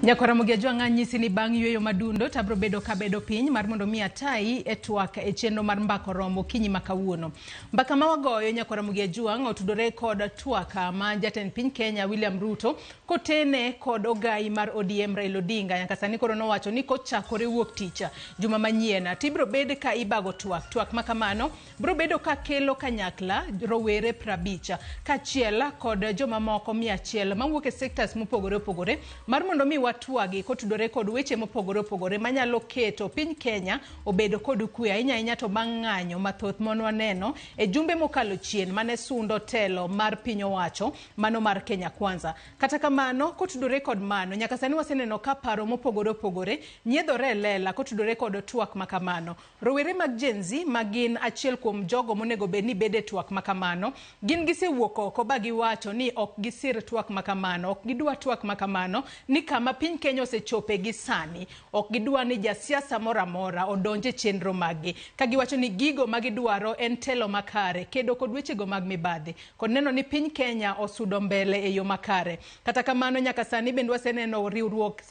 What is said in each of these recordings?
Nyakwar Ramogi Ajwang' anyisi ni bang' yueyo madundo to abiro bedo kabedo piny mar mondo mi atayi e twak e chenro mar mbaka oromo okinyi ma kawuono. Mbaka ma wagoyo Nyakwar Ramogi Ajwang' otudore kod twak ma jatend piny Kenya William Ruto kotene kod ogayi mar ODM Raila Odinga nyaka sani koro nowacho ni kochakore wuok tich juma manyien to ibiro bed ka ibago twak. Twak ma kamano biro bedo ka kelo kanyakla rowere 50 kaachiel kod jomamoko 100 mawuok e sectors mopogore opogore mar mondo mi watwagi kotudore kod weche mopogore opogore manyalo keto piny Kenya obedo kod kwe ahinya ahinya to bang' ng'anyo mathoth mane waneno e jumbe mokalo chien mane sundo telo mar piny owacho mano mar Kenya Kwanza. Kata kamano kotudore kod mano nyaka sani waseneno ka paro mopogore opogore nyiedhore e lela kotudore kod twak makamano. Rowere mag Gen Z ma gin achiel kuom jogo monego bed ni bedo e twak ma kamano, gin gisewuok oko ba giwacho ni ok gisir twak ma kamano, ok gidwa twak ma kamano, ni kama piny Kenya osechope gi sani, ok gidwa ni jasiasa moro amora odonj e chenro maggi. Ka giwacho ni gigo ma gidwaro en telo makare, kedo kod wechego mag mibadhi, kod neno ni piny Kenya osudo mbele e yo makare. Kata kamano nyaka sani bende waseneno riwruok,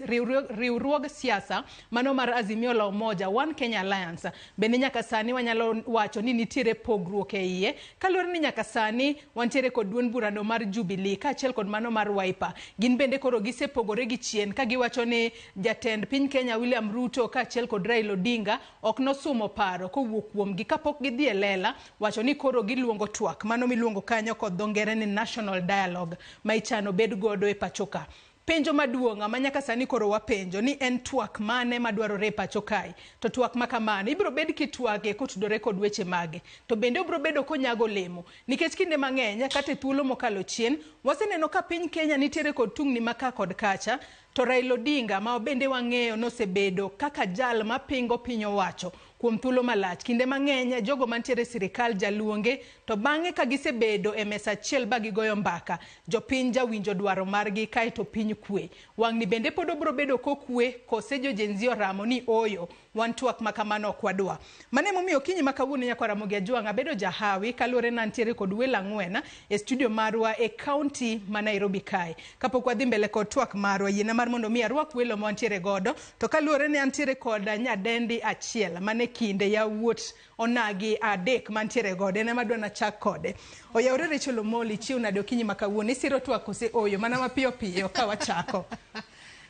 riwruog siasa Mano mar Azimio la Umoja, One Kenya Alliance, bende nyaka sani wanyalo wacho ni nitiere pogruok e iye kaluwore ni nyaka sani wantiere kod duond burano mar Jubilee kaachiel kod mano mar Wiper. Gin bende koro gisepogore gi chien ka giwacho ni jatend piny Kenya William Ruto kaachiel kod Raila Odinga ok nosumo paro kowuok kuomgi kapok gidhi e lela wacho ni koro giluongo twak mano miluongo kanyo kod dho ngere ni National Dialogue ma ichano bed godo e pachoka. Penjo maduong' ma nyaka sani koro wapenjo ni en twak mane madwarore e pacho kae? To twak ma kamano ibiro bed kitwage kotudore kod weche mage? To bende obiro bedo konyago olemo? Nikech kinde mang'eny kata e thuolo mokalo chien waseneno ka piny Kenya nitiere kod tungni ma ka kod kacha to Raila Odinga ma bende wang'eyo nosebedo kaka jal mapingo piny owacho kuom thuolo malach. Kinde mang'eny jogo mantiere e sirikal jaluonge to bang'e ka gisebedo e mesa achiel ba gigoyo mbaka, jopiny jawinjo dwaro margi kaeto piny kwe. Wang'ni bende pod obro bedo kokwe kose jo Gen Z oramo ni ooyo wan twak ma kamano ok wadwa. Mano emomiyo okinyi ma kawuono nyakwar Ramogi Ajwang' abedo jahawi kaluwore ni antiere kod welo ang'wen e studio marwa e kaunti ma Nairobi kae. Kapok wadhi mbele kod twak marwa, yiena mar mondo mi arwak welo ma wantiere godo to kaluwore ni antiere kod nyadendi achiel mane kinde yawuot onagi adek mantiere godo en ema adwa nachak kode. Oyawore Rachel Omoli, ichiew nade okinyi ma kawuono? Isiro twak kose ooyo? Mana mapiyo piyo ka wachako.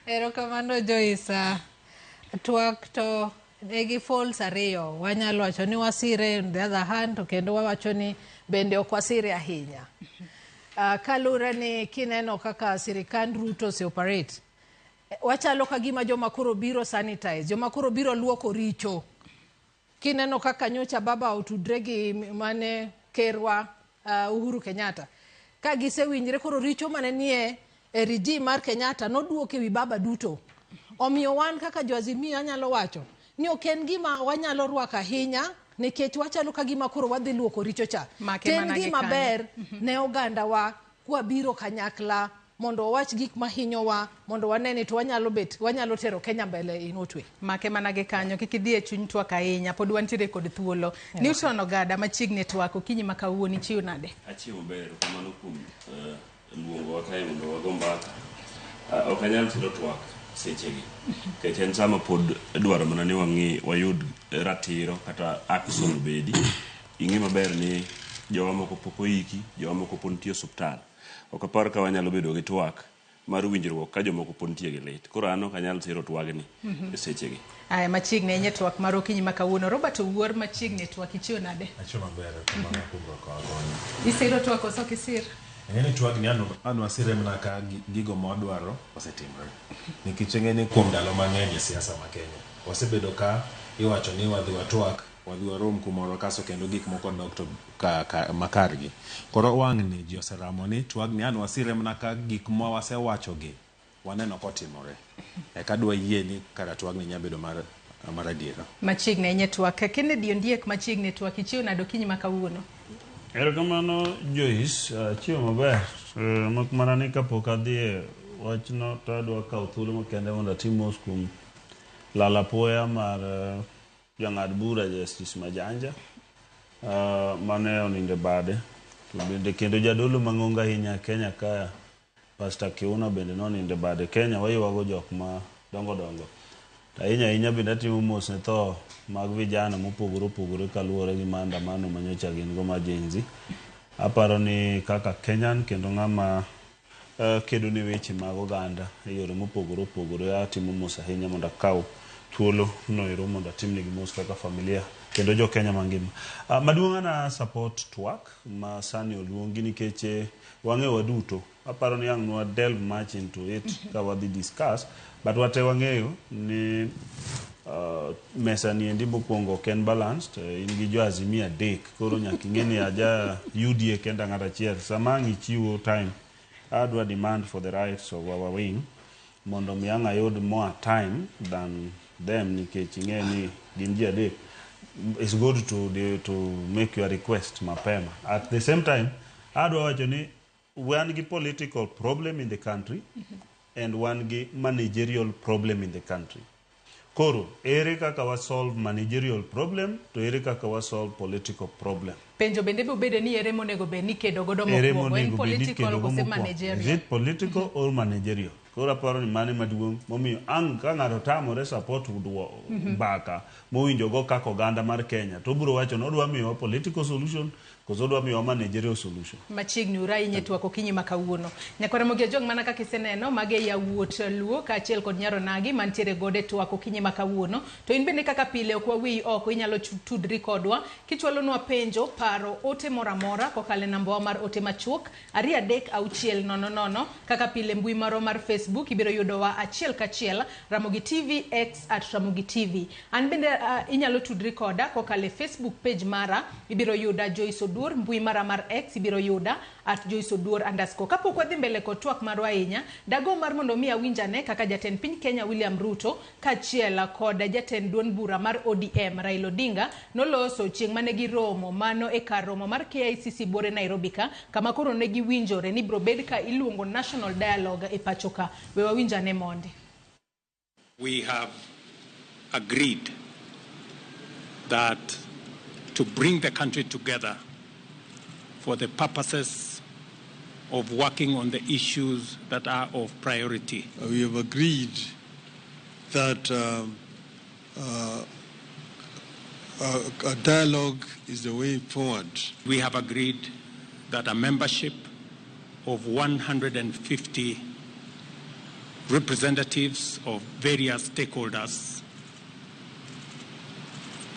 Erokamano Joyce. Twak to nigi folds ariyo. Wanyalo wacho ni wasire on the other hand to kendo wawacho ni bende ok wasire ahinya. Kaluwore ni kineno kaka sirikand Ruto ose operate, wachalo ka gima joma koro biro sanitize, joma koro biro luoko richo. Kineno kaka nyocha baba otudre gi mane kerwa Uhuru Kenyatta, ka gisewinjre koro richo mane nie e regime mar Kenyatta noduok ewi baba duto. Omiyo wan kaka jo Azimio anyalo wacho ni ok en gima wanyalo rwako ahinya nikech wachalo ka gima koro wadhi luoko richo cha. Make To en mana gi gima kanyo. ber ne oganda wa kwabiro kanyakla mondo wawach gik mahinyowa mondo wane ni to wanyalo bet wanyalo tero Kenya mbele in what way. Make mana gi kanyo kik idhi e chuny twak ahinya pod wantiere kod thuolo. Newton Ogada machiegni e twak okinyi ma kawuono ichiew nade? Achiewo maber, erokamano kuom eh, luongowa kae mondo wago mbaka. Ah, ok anyal siro twak sechegi nikech en sama pod dwaro mana ni wang'i wayud ratiro kata action obedi. Ing'e maber ni jowa moko pok oiki, jowa moko pod nitie e osuptal. Ok apar ka wanyalo bedo gi twak mar winjruok ka jomoko pod nitie gi lit. Koro an ok anyal siro twagni e sechegi. Aya machiegni ahinya e twak mar okinyi ma kawuono. Robert Owuor machiegni e twak ichiew nade? Achiew maber, erokamano kuom rwakowa koni. Isiro twak koso ok isir? Ing'e ni twagni an an wasire mana ka gigo ma wadwaro osetimre. Nikech ing'e ni kuom ndalo mang'eny e siasa ma Kenya, wasebedo ka iwacho ni wadhi watwak, wadhi warom kumoro kasto kendo gik moko dok to ka, ka, makargi. Koro wang'ni ji oseramo ni twagni an wasire mana ka gik ma wasewachogi waneno kotimore. Eka dwayie ni kara twagni nyalo bedo mar, mar adiera. Machiegni ahinya e twak. Kennedy Ondiek machiegni e twak ichiew nade okinyi ma kawuono? Erokamano Joyce, achiewo maber. Mak mana ni kapok adhi e wachno to adwa kawo thuolo makende mondo atim mos kuom lal apoya mar jang'ad bura Justice Majanja mane onindo e bade. To bende kendo jadolo mang'ongo ahinya e Kenya ka Pastor Kiuna bende nonindo e bade. Kenya waywago jok ma dongo dongo. To ahinya ahinya bende atimo mos ne tho mag vijana mopogore opogore kaluwore gi maandamano manyocha gin go mar Gen Z. Aparo ni kaka Kenyan kendo ng'ama kedo ne weche mag oganda e yore mopogore opogore atimo mos ahinya mondo akaw thuolo noero mondo atimnegi mos kaka familia kendo jo Kenya mangima. Maduong' ana support twak ma sani oluongi nikech wang'eyo waduto. Aparo ni ang' nwa delve much into it ka wadhi discuss, but wate wang'eyo ni mesa ni endi mokwongo ok en balanced, in gi jo Azimio adek, koro nyaka ing'e ni aja UDA kenda ng'at achiel. Sama ang' ichiwo time, adwa demand for the rights of our wing mondo mi ang' ayud more time than them nikech ing'e ni gin ji adek. It's good to make your request mapema. At the same time, adwa wacho ni wan gi political problem in the country and wan gi managerial problem in the country. Koro, ere kaka wa solve managerial problem to ere kaka wa solve political problem? Penjo bende biro bedo ni ere monego bed ni kedo godo Ere mokwongo, en monego bed ni political kedo go kose mokwongo? Is managerial? it political or managerial? Koro aparo ni mano ema duong' momiyo ang' ka ng'ato tamore support mbaka mowinjo go kaka oganda mar Kenya to obiro wacho ni odwa miyowa political solution koso odwa miyowa managerial solution. Machiegni uru ahinya e twak okinyi ma kawuono. Nyakwar Ramogi Ajwang' mana kaka iseneno, mage yawuot Luo kaachiel kod Nyaronagi mantiere godo e twak okinyi ma kawuono. To in bende kaka pile ok wawiyi oko, inyalo tudri kodwa kichwalonwa penjo, paro, ote moro amora kokalo e nambawa mar ote machuok 23600. Kaka pile mbui marwa mar Facebook ibiro yudowa achiel kachiel Ramogi TV X at Ramogi TV. An bende inyalo tudri koda kokalo e Facebook page mara, ibiro yuda Joyce Oduor, mbui mara mar X ibiro yuda at Joyce Oduor underscore. Kapok wadhi mbele kod twak marwa ahinya, dago mar mondo mi awinj ane kaka jatend piny Kenya William Ruto kaachiel kod jatend duond bura mar ODM Raila Odinga noloso chieng' mane giromo mano e kar romo mar KICC buore Nairobi ka, kama koro ne giwinjore ni biro bed ka iluongo National Dialogue e pacho ka. We wawinj ane mondi. We have agreed that to bring the country together for the purposes of working on the issues that are of priority. We have agreed that a dialogue is the way forward. We have agreed that a membership of 150 representatives of various stakeholders,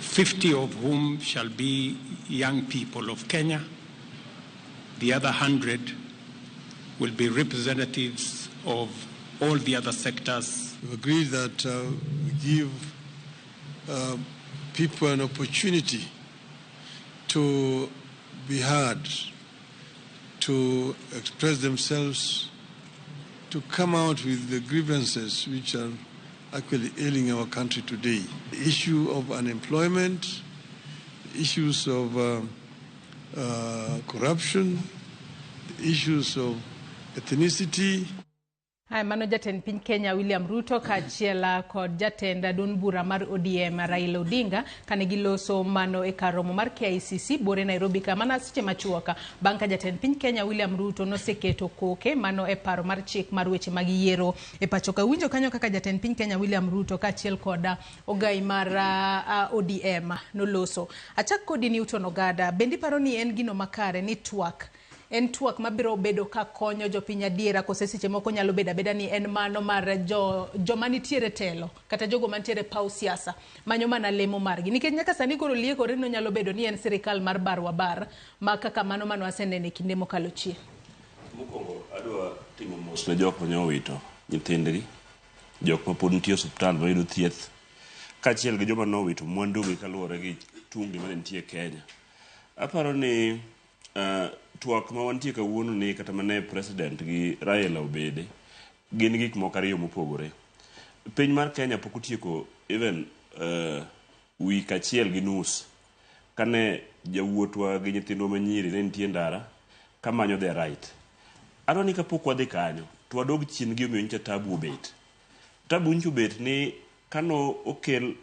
50 of whom shall be young people of Kenya, the other 100 will be representatives of all the other sectors. We've agreed that we give people an opportunity to be heard, to express themselves, to come out with the grievances which are actually ailing our country today. The issue of unemployment, the issues of corruption, the issues of ethnicity. Haya, mano jatend piny Kenya William Ruto kaachiel kod jatend duond bura mar ODM Raila Odinga kane giloso mano e kar romo mar KICC buore Nairobi ka mana seche machuok bang' ka jatend piny Kenya William Ruto noseketo koke mano e paro mar chik mar weche mag yiero e pacho ka. Winjo kanyo kaka jatend piny Kenya William Ruto kaachiel kod ogai mar ODM noloso. Achak kodi Newton Ogada, bende iparo ni en gino makare ni twak en twak mabiro bedo ka konyo jopiny adiera kose seche moko nyalo bedo abeda ni en mano mar joma nitiere telo kata jogo mantiere paw siasa manyo mana lemo margi, nikech nyaka sani koro liekore ni onyalo bedo ni en sirikal mar barwa bar ma kaka mano mano waseneno e kinde mokalo chien. Mokwongo adwa timo mos ne jok mane owito nyithindgi, jok ma pod nitie e osiptal mayudo thieth, kaachiel gi joma nowito mwandugi kaluwore gi tungni mane nitie Kenya. Aparo ni twak ma wantie kawuono ni kata mane president gi Raila obede gin gik moko ariyo mopogore. Piny mar Kenya pok otieko even wik achiel gi nus kane jawuotwa gi nyithindwa manyiri ne nitie ndara kamanyo their right. Adwa ni kapok wadhi kanyo to wadog chien gi omiyo nyocha tabu obet. Tabu nyocha obet ni kano okel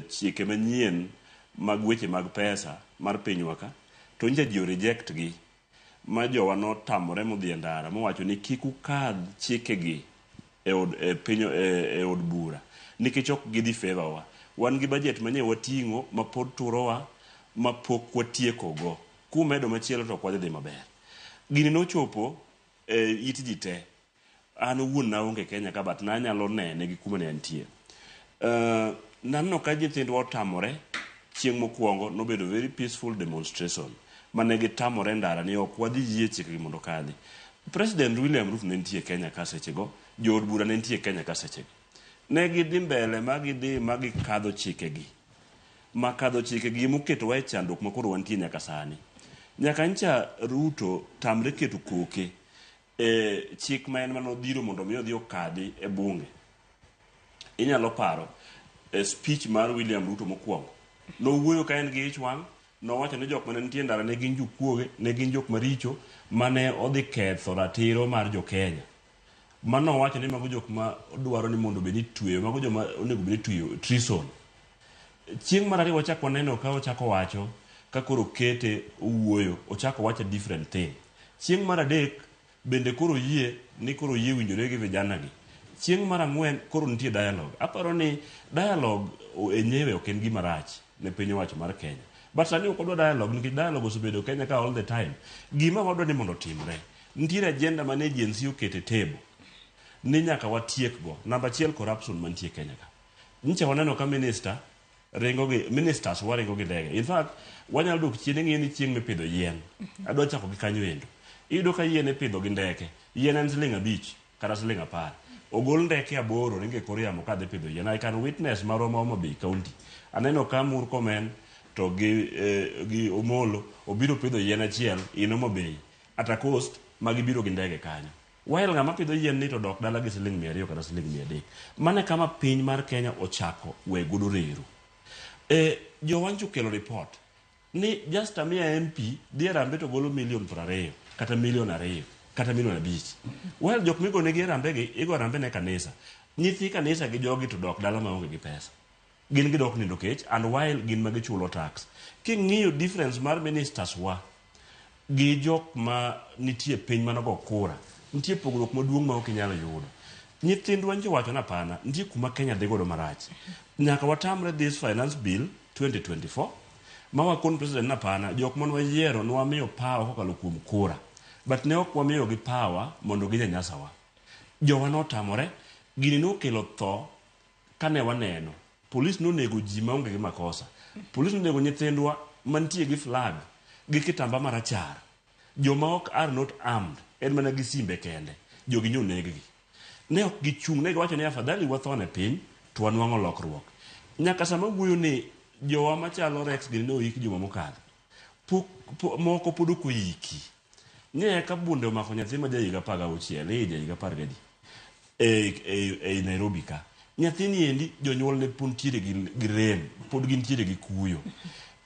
chike manyien mag weche mag pesa mar pinywa ka, To nyicha ji o reject gi ma jowa notamore modhi e ndara mowacho ni kik ukadh chikegi e od, e piny, e od bura nikech ok gidhi favor wa. Wan gi budget manye wating'o ma pod turowa ma pok watiekogo. Kumedo machielo to ok wadhi dhi maber. Gini nochopo e it ji te. An owuon naonge Kenya ka but nanyalo nene gi kuma ne antie. Naneno ka nyithindwa otamore chieng' mokwongo nobedo very peaceful demonstration mane gitamore ndara ni ok wadhi yie chikegi mondo okadhi. President William Ruto ne nitie Kenya ka sechego, jood bura ne nitie Kenya ka sechego. Ne gidhi mbele ma gidhi ma gikadho chikegi. Ma kadho chikegi emoketowa e chandruok ma koro wantie nyaka sani. Nyaka ncha Ruto tamre keto koke e chik ma en manodhiro mondo mi odhi okadhi e bunge. Inyalo paro e speech mar William Ruto mokwongo. Nowuoyo ka en gi ich wang', nowacho ni jok mane nitie e ndara ne gin jokuoge, ne gin jok maricho mane odhi ketho ratiro mar jo Kenya. Mano owacho ni mago jok ma dwaro ni mondo obed ni tweyo, mago joma onego bed ni tweyo treason. Chieng' mar ariyo wachako waneno ka ochako wacho ka koro kete owuoyo, ochako wacho a different thing. Chieng' mar adek bende koro oyie ni koro oyie winjore gi vijana gi. Chieng' mar ang'wen koro nitie dialogue. Aparo ni dialogue enyewe ok en gima rach ne piny owacho mar Kenya. But sani ok wadwa dialogue nikech dialogue osebedo Kenya ka all the time. Gima wadwa ni mondo otimre, nitiere agenda mane Gen Z oketo e table ni nyaka watiek go. Namba achiel, corruption mantie Kenya ka. Nyicha waneno ka minister ringo gi ministers waringo gi ndege. In fact, wanyalo dok chien ing'iyo ni chieng' mipidho yien. Adwa chako gi kanyo endo. Iyudo ka yien ipidho gi ndeke. Yien en siling 5 kata siling 10. Ogol ndeke 8 ringo e kor yamo kadhi pidho yien. I can witness marwa ma Homa Bay County. Aneno ka Murkomen to gi Omolo obiro pidho yien achiel in Homa Bay at a cost ma gibiro gi ndege kanyo. While ng'ama pidho yien ni to dok dala gi siling 200 kata siling 300. Mano e kama piny mar Kenya ochako we godo reru. Jowancho okelo report ni just a mere MP dhi e Harambee to golo milion 20 kata milion 2 kata milion 5. While jok migonegi Harambee gi igo Harambee ne kanisa. Nyithi kanisa gi jogi to dok dala maonge gi pesa. Gin gidok nindo kech and while gin ma gichulo tax. King'iyo difference mar ministers wa gi jok ma nitie piny manogo kura, nitie pogruok maduong' ma ok inyal yudo. Nyithindwa nyicha owacho ni hapana, nitie kuma Kenya dhi godo marach. Nyaka watamre this finance bill 2024 ma wakon president ni hapana, jok mane wayiero ne wamiyo power kokalo kuom kura. But ne ok wamiyogi power mondo ginyanyasa wa. Jowa notamore, gini nokelo tho kane waneno. Polis nonego ji maonge gi makosa. Polis nonego nyithindwa mantie gi flag gi kitamba marachar. Joma ok are not armed, en mana gi simbe kende. Jogi nyoneg gi. Ne ok gichung', ne giwacho ni afadhali wathone piny to wanwang'o lokruok. Nyaka sama wuoyo ni jowa machalo Rex gini ne oik juma mokadho. Pok, moko pod ok oiki. Ne ka bunde omako nyathi ma jahiga 16, jahiga 10 e Nairobi ka. Nyathini endi jonyuolne pod nitiere gi rem, pod gintiere gi kuyo.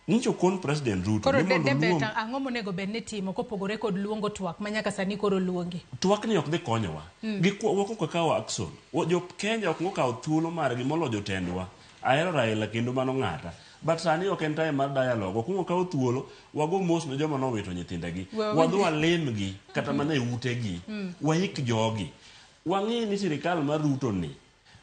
Nyicho kon President Ruto Koro ni mondo Debet, oluong ang'o monego bed ni timo kopogore kod luongo twak ma nyaka sani koro luongi? Twak ni ok dhi konyowa. Gik ok wakawo action. Jo Kenya ok okawo thuolo margi molo jotendwa. Ahero Raila kendo mano ng'ata. But sani ok en time mar dialogue. Ok wakawo thuolo wago mos ne joma nowito nyithindegi. Wadhi walimgi kata mana e utegi. Waik jogi. Wang'e ni sirikal mar Ruto ni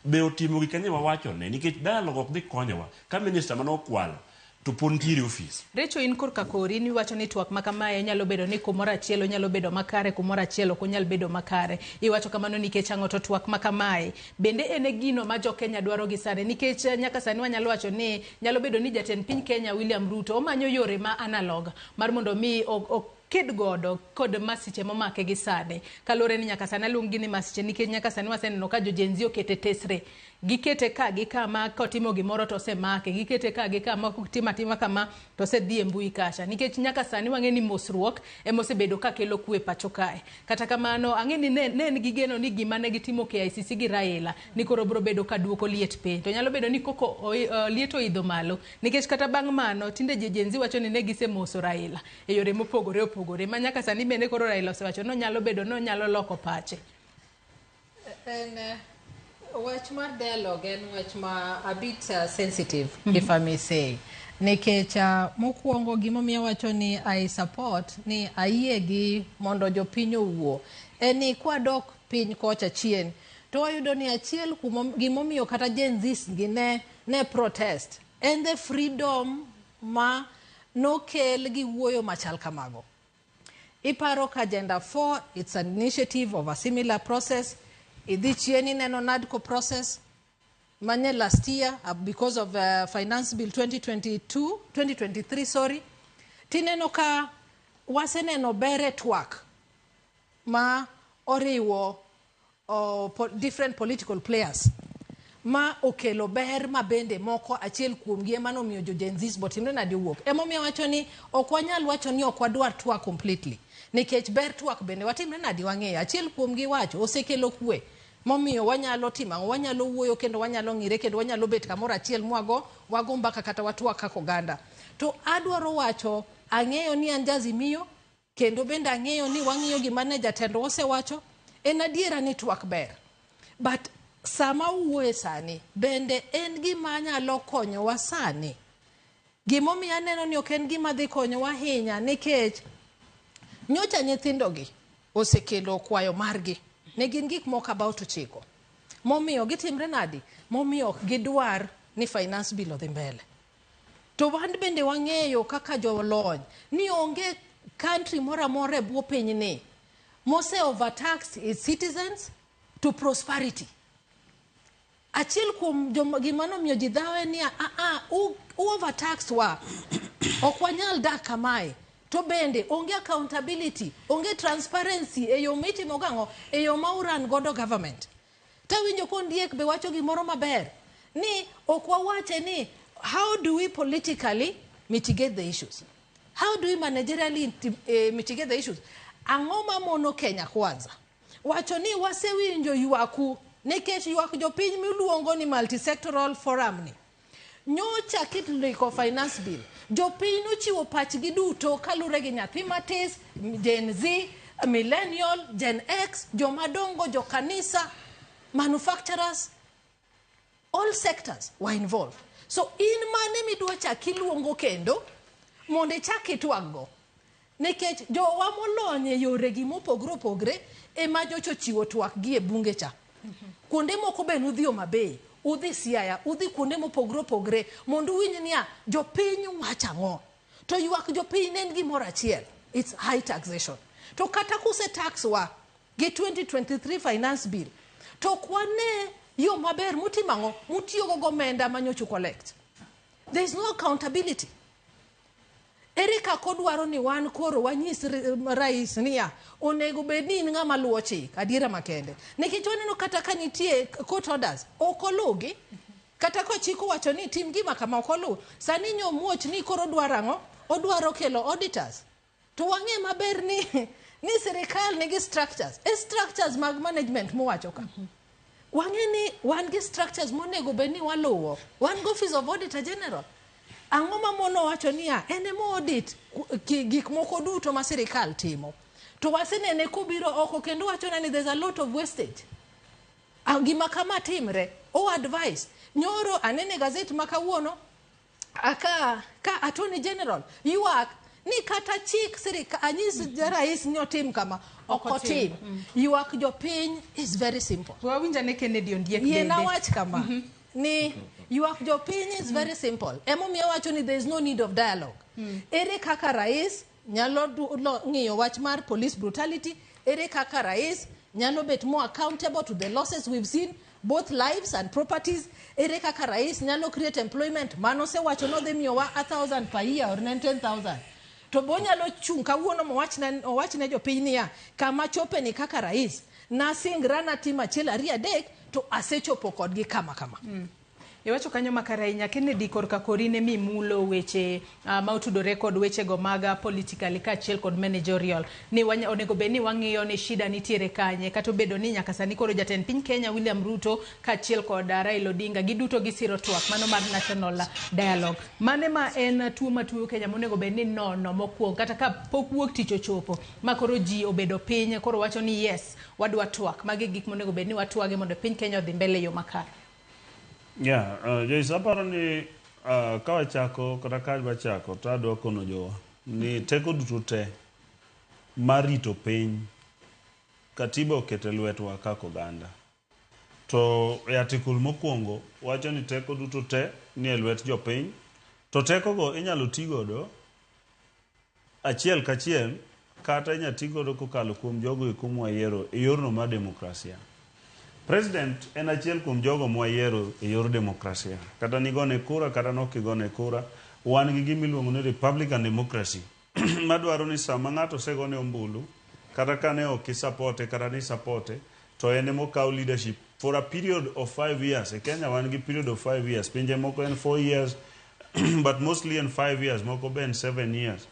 be otimo gik anye wawachone nikech dialogue ok dhi konyowa ka minister mane okwalo to pod nitiere e ofis. Recho, in korka kori niwacho ni twak ma kamae nyalo bedo ni kumoro achiel onyalo bedo makare, kumoro achiel ok onyal bedo makare. Iwacho kamano nikech ang'o? To twak ma kamae bende en e gino ma jo Kenya dwaro gi sani, nikech nyaka sani wanyalo wacho ni nyalo bedo ni jatend piny Kenya William Ruto omanyo yore ma analog mar mondo mi oked godo kod masiche momake gi sani. Kaluwore ni nyaka sani aluong gi ni masiche nikech nyaka sani waseneno ka jo Gen Z okete tesre. Gikete ka gi kama kotimo gimoro to osemake, gikete ka gi kama kotimo atima kama to osedhi e mbui kacha. Nikech nyaka sani wang'e ni mosruok ema osebedo ka kelo kwe pacho kae. Kata kamano ang'e ni ne en gi geno ni gima ne gitimo KICC gi Raila ni koro biro bedo ka duoko liet piny. To nyalo bedo ni koko liet oidho malo nikech kata bang' mano tinde jo Gen Z wacho ni ne gisemoso Raila e yore mopogore opogore ma nyaka sani bende koro Raila osewacho ni onyalo bedo ni onyalo loko pache. En wach mar dialogue en wach ma a bit sensitive, if I may say. Nikech mokwongo gimomiyo awacho ni I support ni ayie gi mondo jopiny owuo en ni kwadok piny kocha chien to wayudo ni achiel kuom gimomiyo kata Gen Zs gi ne protest en the freedom ma nokel gi wuoyo machal kamago. Iparo ka Agenda 4, it's an initiative of a similar process. Idhi chien ineno NADCO process manye last year because of Finance Bill 2022, 2023, sorry. Tineno ka waseneno ber e twak ma oriwo different political players ma okelo ber ma bende moko achiel kuomgi ema nomiyo jo Gen Zs botimre nade owuok. Emomiyo awacho ni ok wanyal wacho ni ok wadwar twak completely. Nikech ber twak bende watimre nade wang'eyo. Achiel kuomgi wacho osekelo kwe. Momiyo wanyalo timo ang'o? Wanyalo wuoyo kendo wanyalo ng'ire kendo wanyalo bet kamoro achiel mwago wago mbaka kata watwak kaka oganda. To adwaro wacho ang'eyo ni an Jazimio kendo bende ang'eyo ni wang'iyo gima ne jatendwa osewacho. En adiera ni twak ber. But sama wuoye sani bende en gima nyalo konyowa sani. Gimomiyo aneno ni ok en gima dhi konyowa ahinya nikech nyocha nyithindogi osekelo kwayo margi. Ne gin gik moko about 9. Momiyo gitimre nadi? Momiyo ok gidwar ni finance bill odhi mbele. To wan bende wang'eyo kaka jolony ni onge country moro amora e bwo pinyni mose overtax its citizens to prosperity. Achiel kuom gima nomiyo ji dhawe ni u overtax wa, ok wanyal dak kamae. To bende onge accountability, onge transparency e yo mitimo gang'o, e yo ma uran godo government. Tawinjo kondiek be wacho gimoro maber ni ok wawache ni how do we politically mitigate the issues? How do we managerially mitigate the issues? Ang'o mamono Kenya Kwanza wacho ni wasewinjo ywaku nikech ywak jopiny miluongo ni multisectoral forum ni. Nyocha kindiko finance bill, jopiny nochiwo pachgi duto kalure gi nyathi matis, Gen Z, millennial, Gen X, jomadongo, jokanisa, manufacturers, all sectors were involved. So in mane midwa chak iluongo kendo mondo ichak itwag go. Nikech jowa molony e yoregi mopogore opogore ema nyocha ochiwo twak gi e bunge cha. Kuonde moko be nudhi Homa Bay, udhi Siaya, udhi kuonde mopogore opogore mondo uwinj niya jopiny wacho ang'o. To ywak jopiny ne en gimoro achiel, it's high taxation. To kata kuse tax wa gi 2023 finance bill, to ok wane yo maber mutimo ang'o, mutiyogo gomenda manyocha collect. There is no accountability. Ere kaka odwaro ni wan koro wanyis rais niya onego bed ni in ng'ama luwo chik adiera makende. Nikech waneno kata ka nitie court orders ok oluwgi. Kata ka chik owacho ni tim gima kama ok oluw. Sani nyomuoch ni koro odwaro ang'o? Odwaro kelo auditors. To wang'e maber ni sirikal nigi structures. E structures mag management mowacho ka. Wang'e ni wan gi structures monego bed ni waluwo. Wan gi Office of Auditor General. Ang'o ma mono wacho niya en ema audit gik moko duto ma sirikal timo. To wasenene kobiro oko kendo wacho ni there's a lot of wastage. Gima kama timre, o advice. Nyoro anene gazet ma kawuono aka ka Attorney General ywak ni kata chik sirikal anyis rais ni otim kama ok otim. Ywak jopiny is very simple. Wawinjo ane Kennedy Ondiek Yie bende. nawach kama ni ywak jopiny is very simple. Emomiyo awacho ni there is no need of dialogue. Ere kaka rais nyalo ng'iyo wach mar police brutality? Ere kaka rais nyalo bet more accountable to the losses we've seen, both lives and properties? Ere kaka rais nyalo create employment? Mano osewacho nodhi miyowa 1,000 per year or 10,000. To bo nyalo chung' kawuono mowachne jopiny niya kama chope ni kaka rais nasingra natim achiel ariyo adek to asechopo kodgi kama kama. Iwacho kanyo makare ahinya Kennedy korka kori ne mimulo weche ma otudore kod wechego mag politically kaachiel kod managerial ni onego bed ni wang'iyo ni shida nitiere kanye kata obedo ni nyaka sani koro jatend piny Kenya William Ruto kaachiel kod Raila Odinga giduto gisiro twak mano mar national dialogue. Mane ma en tuo matuo Kenya monego bed ni nono mokwongo kata ka pok wuok tich ochopo ma koro ji obedo piny koro wacho ni yes wadwa twak magi gik monego bed ni watwage mondo piny Kenya odhi mbele e yo makare. Yeah, Joyce, aparo ni Ka wachako kata ka wachako to adwa kono jowa ni teko duto te mar rito piny katiba oketo e lwetwa kaka oganda. To e article mokwongo wacho ni teko duto te ni e lwet jopiny to teko go inyalo ti godo achiel kachiel kata inyalo ti godo kokalo kuom jogo eko mwayiero e yorno mar demokrasia. President en achiel kuom jogo mwayiero e yor demokrasia. Kata nigone kura kata nok igone kura, wan gi gima iluongo ni Republican democracy madwaro ni sama ng'ato osegone ombulu, kata ka ne ok isapote kata ni isapote, to en ema okaw leadership for a period of 5 years. E Kenya wan gi period of 5 years. Pinje moko en 4 years, but mostly en 5 years, moko be en 7 years.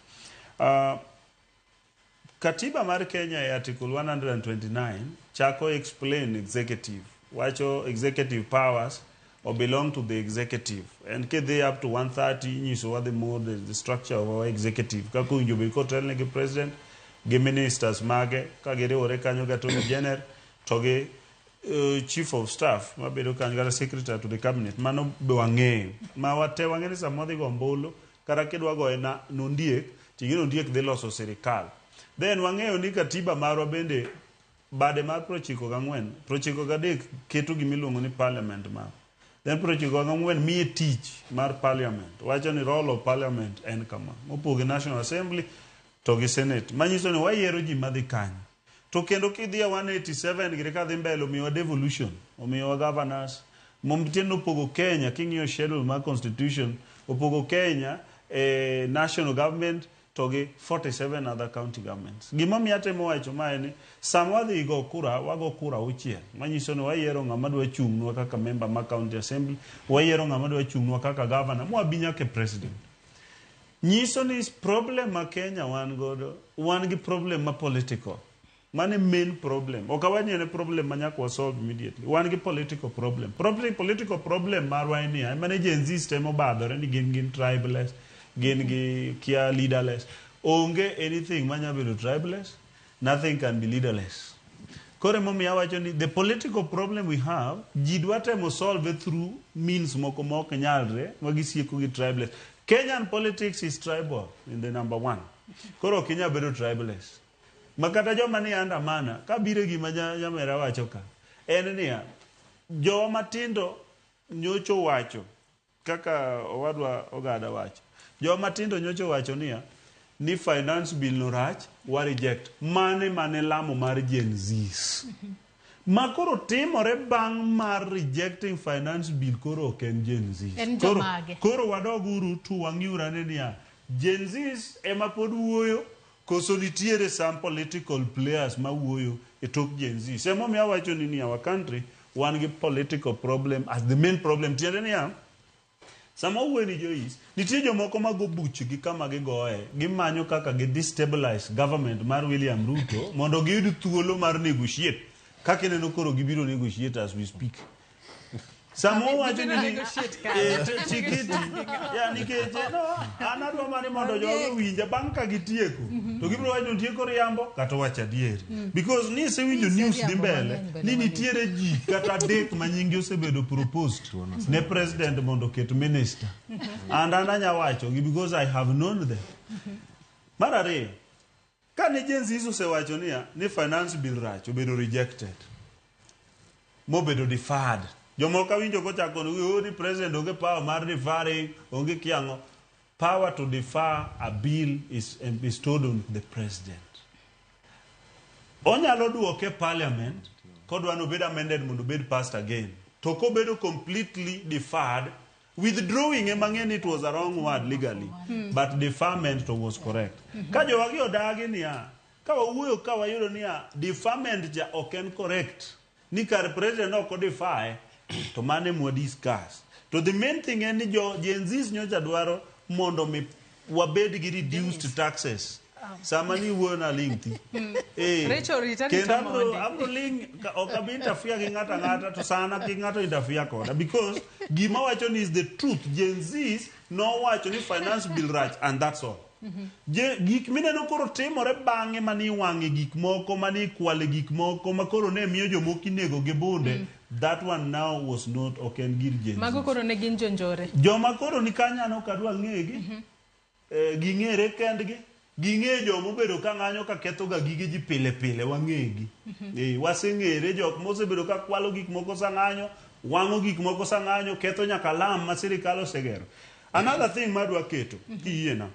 Katiba mar Kenya e Article 129 chako explain executive. Wacho executive powers or belong to the executive. And kidhi up to 130 nyisowa the more the structure of our executive. Kaka owinjo bed kotelne gi president gi ministers mage ka giriwore kanyo gi attorney general to gi chief of staff mabedo kanyo kata secretary to the cabinet. Mano be wang'eyo. Ma wate wang'eyo ni sama wadhi go ombulu kata kidwa goye na nondiek ting'e ni ondiek dhi loso sirikal. Then wang'eyo ni katiba marwa bende bade mar 94, 93 keto gimiluongo ni parliament mar. Then 94 miye tich mar parliament. Wacho ni role of parliament en kama. Mopogi National Assembly to gi Senate. Manyiso ni wayiero ji madhi kanyo. To kendo kidhi e 187 gire kadhi mbele omiyowa devolution, omiyowa governors. Momtieno nopogo Kenya king'iyo schedule mar constitution, opogo Kenya e national government to gi 47 other county governments. Gimomiyo atemo wacho mae ni sama wadhi go kura, wago kura auchiel. Manyiso ni wayiero ng'ama dwa chung'nwa kaka member mar county assembly, wayiero ng'ama dwa chung'nwa kaka governor, mwabi nyaka e president. Nyiso ni problem ma Kenya wan godo, wan gi problem ma political. Mano e main problem. Ok awach ni en e problem ma nyaka wa solve immediately. Wan gi political problem. Probably political problem marwa en niya, ema ne Gen Z temo badhore ni gin tribeless, gin gi kia leaderless. Onge anything manya bedo tribeless, nothing can be leaderless. Koro emomiyo awacho ni the political problem we have, ji dwa temo solve through means moko ma ok nyalre, ma gisieko gi tribeless. Kenyan politics is tribal in the number one. Koro ok inyal bedo tribeless. Ma kata joma ni andamana, ka biro gima nyamera wacho ka, en niya, jowa matindo nyocho wacho, kaka owadwa Ogada wacho, jowa matindo nyocho wacho niya, ni finance bill no rach, wa reject. Mane mane lamo mar Gen Zs. Ma koro timore bang' mar rejecting finance bill koro ok en Gen Zs. En Koro, jomage? koro wadog uru to wang'iuru ane niya, Gen Zs ema pod wuoyo koso nitiere some political players ma wuoyo e tok Gen Z. Emomiyo awacho ni ni our country wan gi political problem as the main problem. Tiende niya, sama owuoyo ni Joyce, nitie jomoko ma go buchgi kama gigoye, gimanyo kaka gi destabilize government mar William Ruto mondo giyud thuolo mar negotiate. Kaka ineno koro gibiro negotiate as we speak. Sama owacho ni negotiate kanye? Chikiti ya nikech no an adwa mana ni mondo jogo owinja bang' ka gitieko to gibiro wacho ni otieko riambo kata owacho adier because ni isewinjo news dhi Iseriambo mbele mang'eny bende ni malich. nitiere ji kata adek ma nyinggi osebedo proposed ne president mondo oket minister and an anya wacho gi because I have known them. Mar ariyo, kane Gen Z osewacho niya ni finance bill rach obedo rejected mobedo deferred, jomoko awinjo kochako ni "Oh, ni president onge power mar deferring, onge kiang'o power to defer a bill is bestowed on the president. Onyalo duoke parliament kodwa ni obed amended mondo obed passed again. To kobedo completely deferred, withdrawing ema ng'e ni it was a wrong word legally, but deferment to was correct. Ka jowagi odagi niya, ka wawuoyo ka wayudo niya deferment ja ok en correct, ni kar president ok odefer, to mano ema discuss. To the main thing en ni jo Gen Zs nyocha dwaro mondo mi wabed gi reduced taxes. Sama ni wuoyo na ling thi. Rachel, rita Kendo rita abro, mondi. abro ling, ok abi interfere gi ng'ato ang'ata to sana kik ng'ato interfere koda because gima wacho ni is the truth. Gen Zs nowacho ni finance bill rach and that's all. Je, gik mineno koro timore bang'e mani wang'e gik moko mani kwale gik moko ma koro ne miyo jomoko inego gi bunde that one now was not ok en gir Gen Z. Mago koro ne gin jonjore. Joma koro ni kanyo ok adwa ng'egi. Ging'ere kendgi. Ging'e joma obedo ka ng'anyo ka ketho ga gige ji pile pile wang'egi. Waseng'ere jok mosebedo ka kwalo gik moko sa ng'anyo, wang'o gik moko sa ng'anyo, ketho nyaka lam ma sirikal osegero. Another thing madwa keto, kiyiena.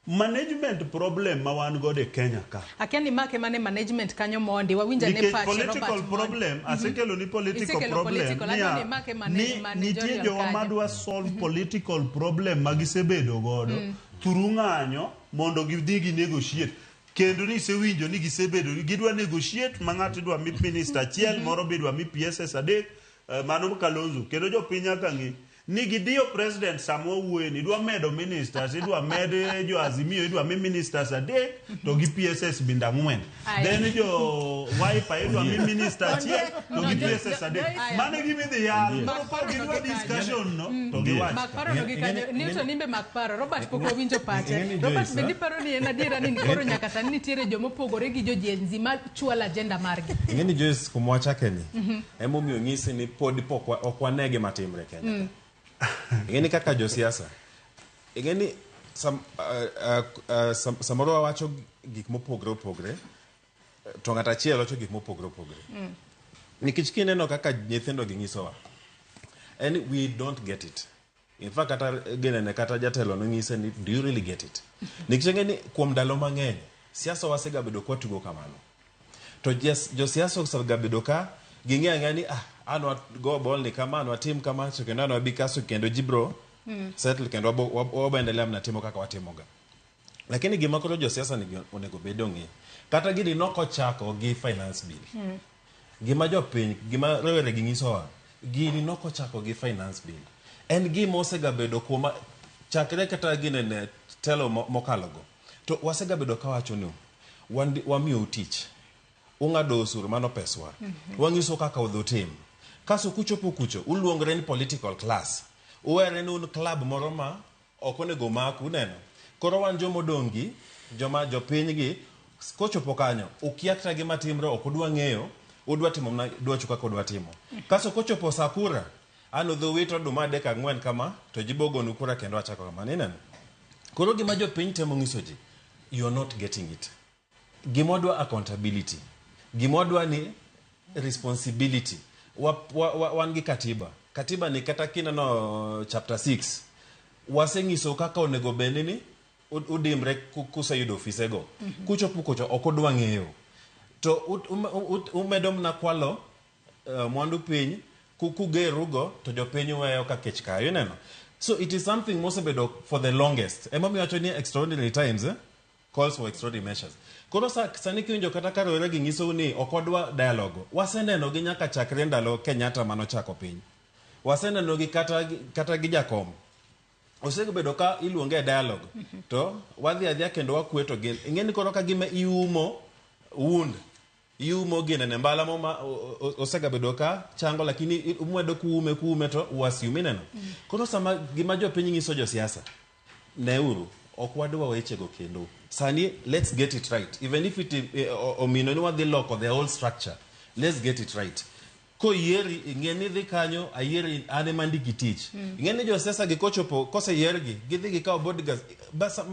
Management problem ma wan godo e Kenya ka. Akia ni make mane management kanyo mondi wawinja ne Nikech pache political Robert mondi. problem, asekelo ni political Isekelo problem. political, niya, adwa ni make ni managerial nitie joma kanyo. madwa solve political problem ma gisebedo godo through ng'anyo mondo gidhi gi negotiate. Kendo ni isewinjo ni gisebedo gidwa negotiate ma ng'ato idwa mi minister achiel moro be idwa mi PSS adek mano Kalonzo kendo jopiny nyaka ng'e ni gidiyo president sama wawuoye ni idwa medo ministers idwa med jo Azimio idwa mi ministers adek to gi PSS bende ang'wen Aya. then jo Wiper idwa mi minister achiel to gi PSS adek Aya. mano e gima idhi yal Mak koro paro ka no gidwa gi kanyo. discussion no to giwach Mak paro no gi kanyo. Newton imbe mak paro. Robert pok wawinjo pache. Ing'eni Robert Joyce, bende ah? iparo ni en adiera ni koro nyaka sani nitiere jomopogore gi jo Gen Z ma chwalo agenda margi. Ing'eni Joyce kuma wachake ni emomiyo nyisi ni pod pok ok wane gima timre Kenya ka. Ing'eni kaka josiasa ing'eni samoro wawacho gik mopogre opogre to ng'at achiel wacho gik mopogre opogre nikech kineno kaka nyithindo gi nyisowa en we don't get it. In fact kata ginene kata jatelo nonyise ni do you really get it nikech ing'e ni kuom ndalo mang'eny siasa wasegabedo kwatugo kamano to josiasa osegabedo ka ging'eyo ang'eya ni an wago ball ni kama an watim kama to kendo an wabi kaso kendo ji bro settle kendo wabo endelea mna timo kaka watimoga lakini gima koro josiasa nigi onego bed ong'e kata gini nokochako gi finance bill gima jopiny gima rowere gi nyisowa gini nokochako gi finance bill en gima osegabedo kuoma chakre kata ginene telo mokalogo to wasegabedo kawacho ni wamiyou tich ung'ado osuru mano peswa wang'iso kaka udhi utim kaso kuchopo kucho uluongore ni political class uwere ni un club moro ma ok onego maku uneno koro wan jomodong' gi joma jopiny gi kochopo kanyo ukia kata gima timre ok udwa ng'eyo udwa timo mana dwachu kaka udwa timo kaso kochopo sa kura an udhi wito oduma adek ang'wen kama to ji bogonu kura kendo achako kamano ineno koro gima jopiny temo nyiso ji you are not getting it gima wadwa accountability gima wadwa ni responsibility wan gi katiba katiba ni kata kineno chapter 6 waseng'iso kaka onego bed ni udimbre kuseyudo ofisego kuchopo kucho ok udwa ng'eyo to umedo mana kwalo mwandu piny kugerugo to jopiny weyo ka kech kayo ineno so it is something mosebedo for the longest emomiyo wacho ni extraordinary times calls for extraordinary measures koro sani kiwinjo kata ka rowere gi nyisou ni ok wadwa dialogue waseneno gi nyaka chakre ndalo Kenyatta manochako piny waseneno gi kata gi jakom osebedo ka iluonge e dialogue to wadhi adhiya kendo wakweto gin ing'e ni koro ka gima iumo wound iumo ginene mbala mo ma osegabedo ka chango lakini umwedo kuume to uasiume ineno koro sama gima jopiny nyiso josiasa neuru ok wadwa wechego kendo sani let's get it right even if it omino ni wadhi loko the whole structure let's get it right koyieri ing'e ni idhi kanyo ayieri an ema ndiki tich ing'e ni josiasa gi kochopo koseyiergi gidhi gikawo bodyguards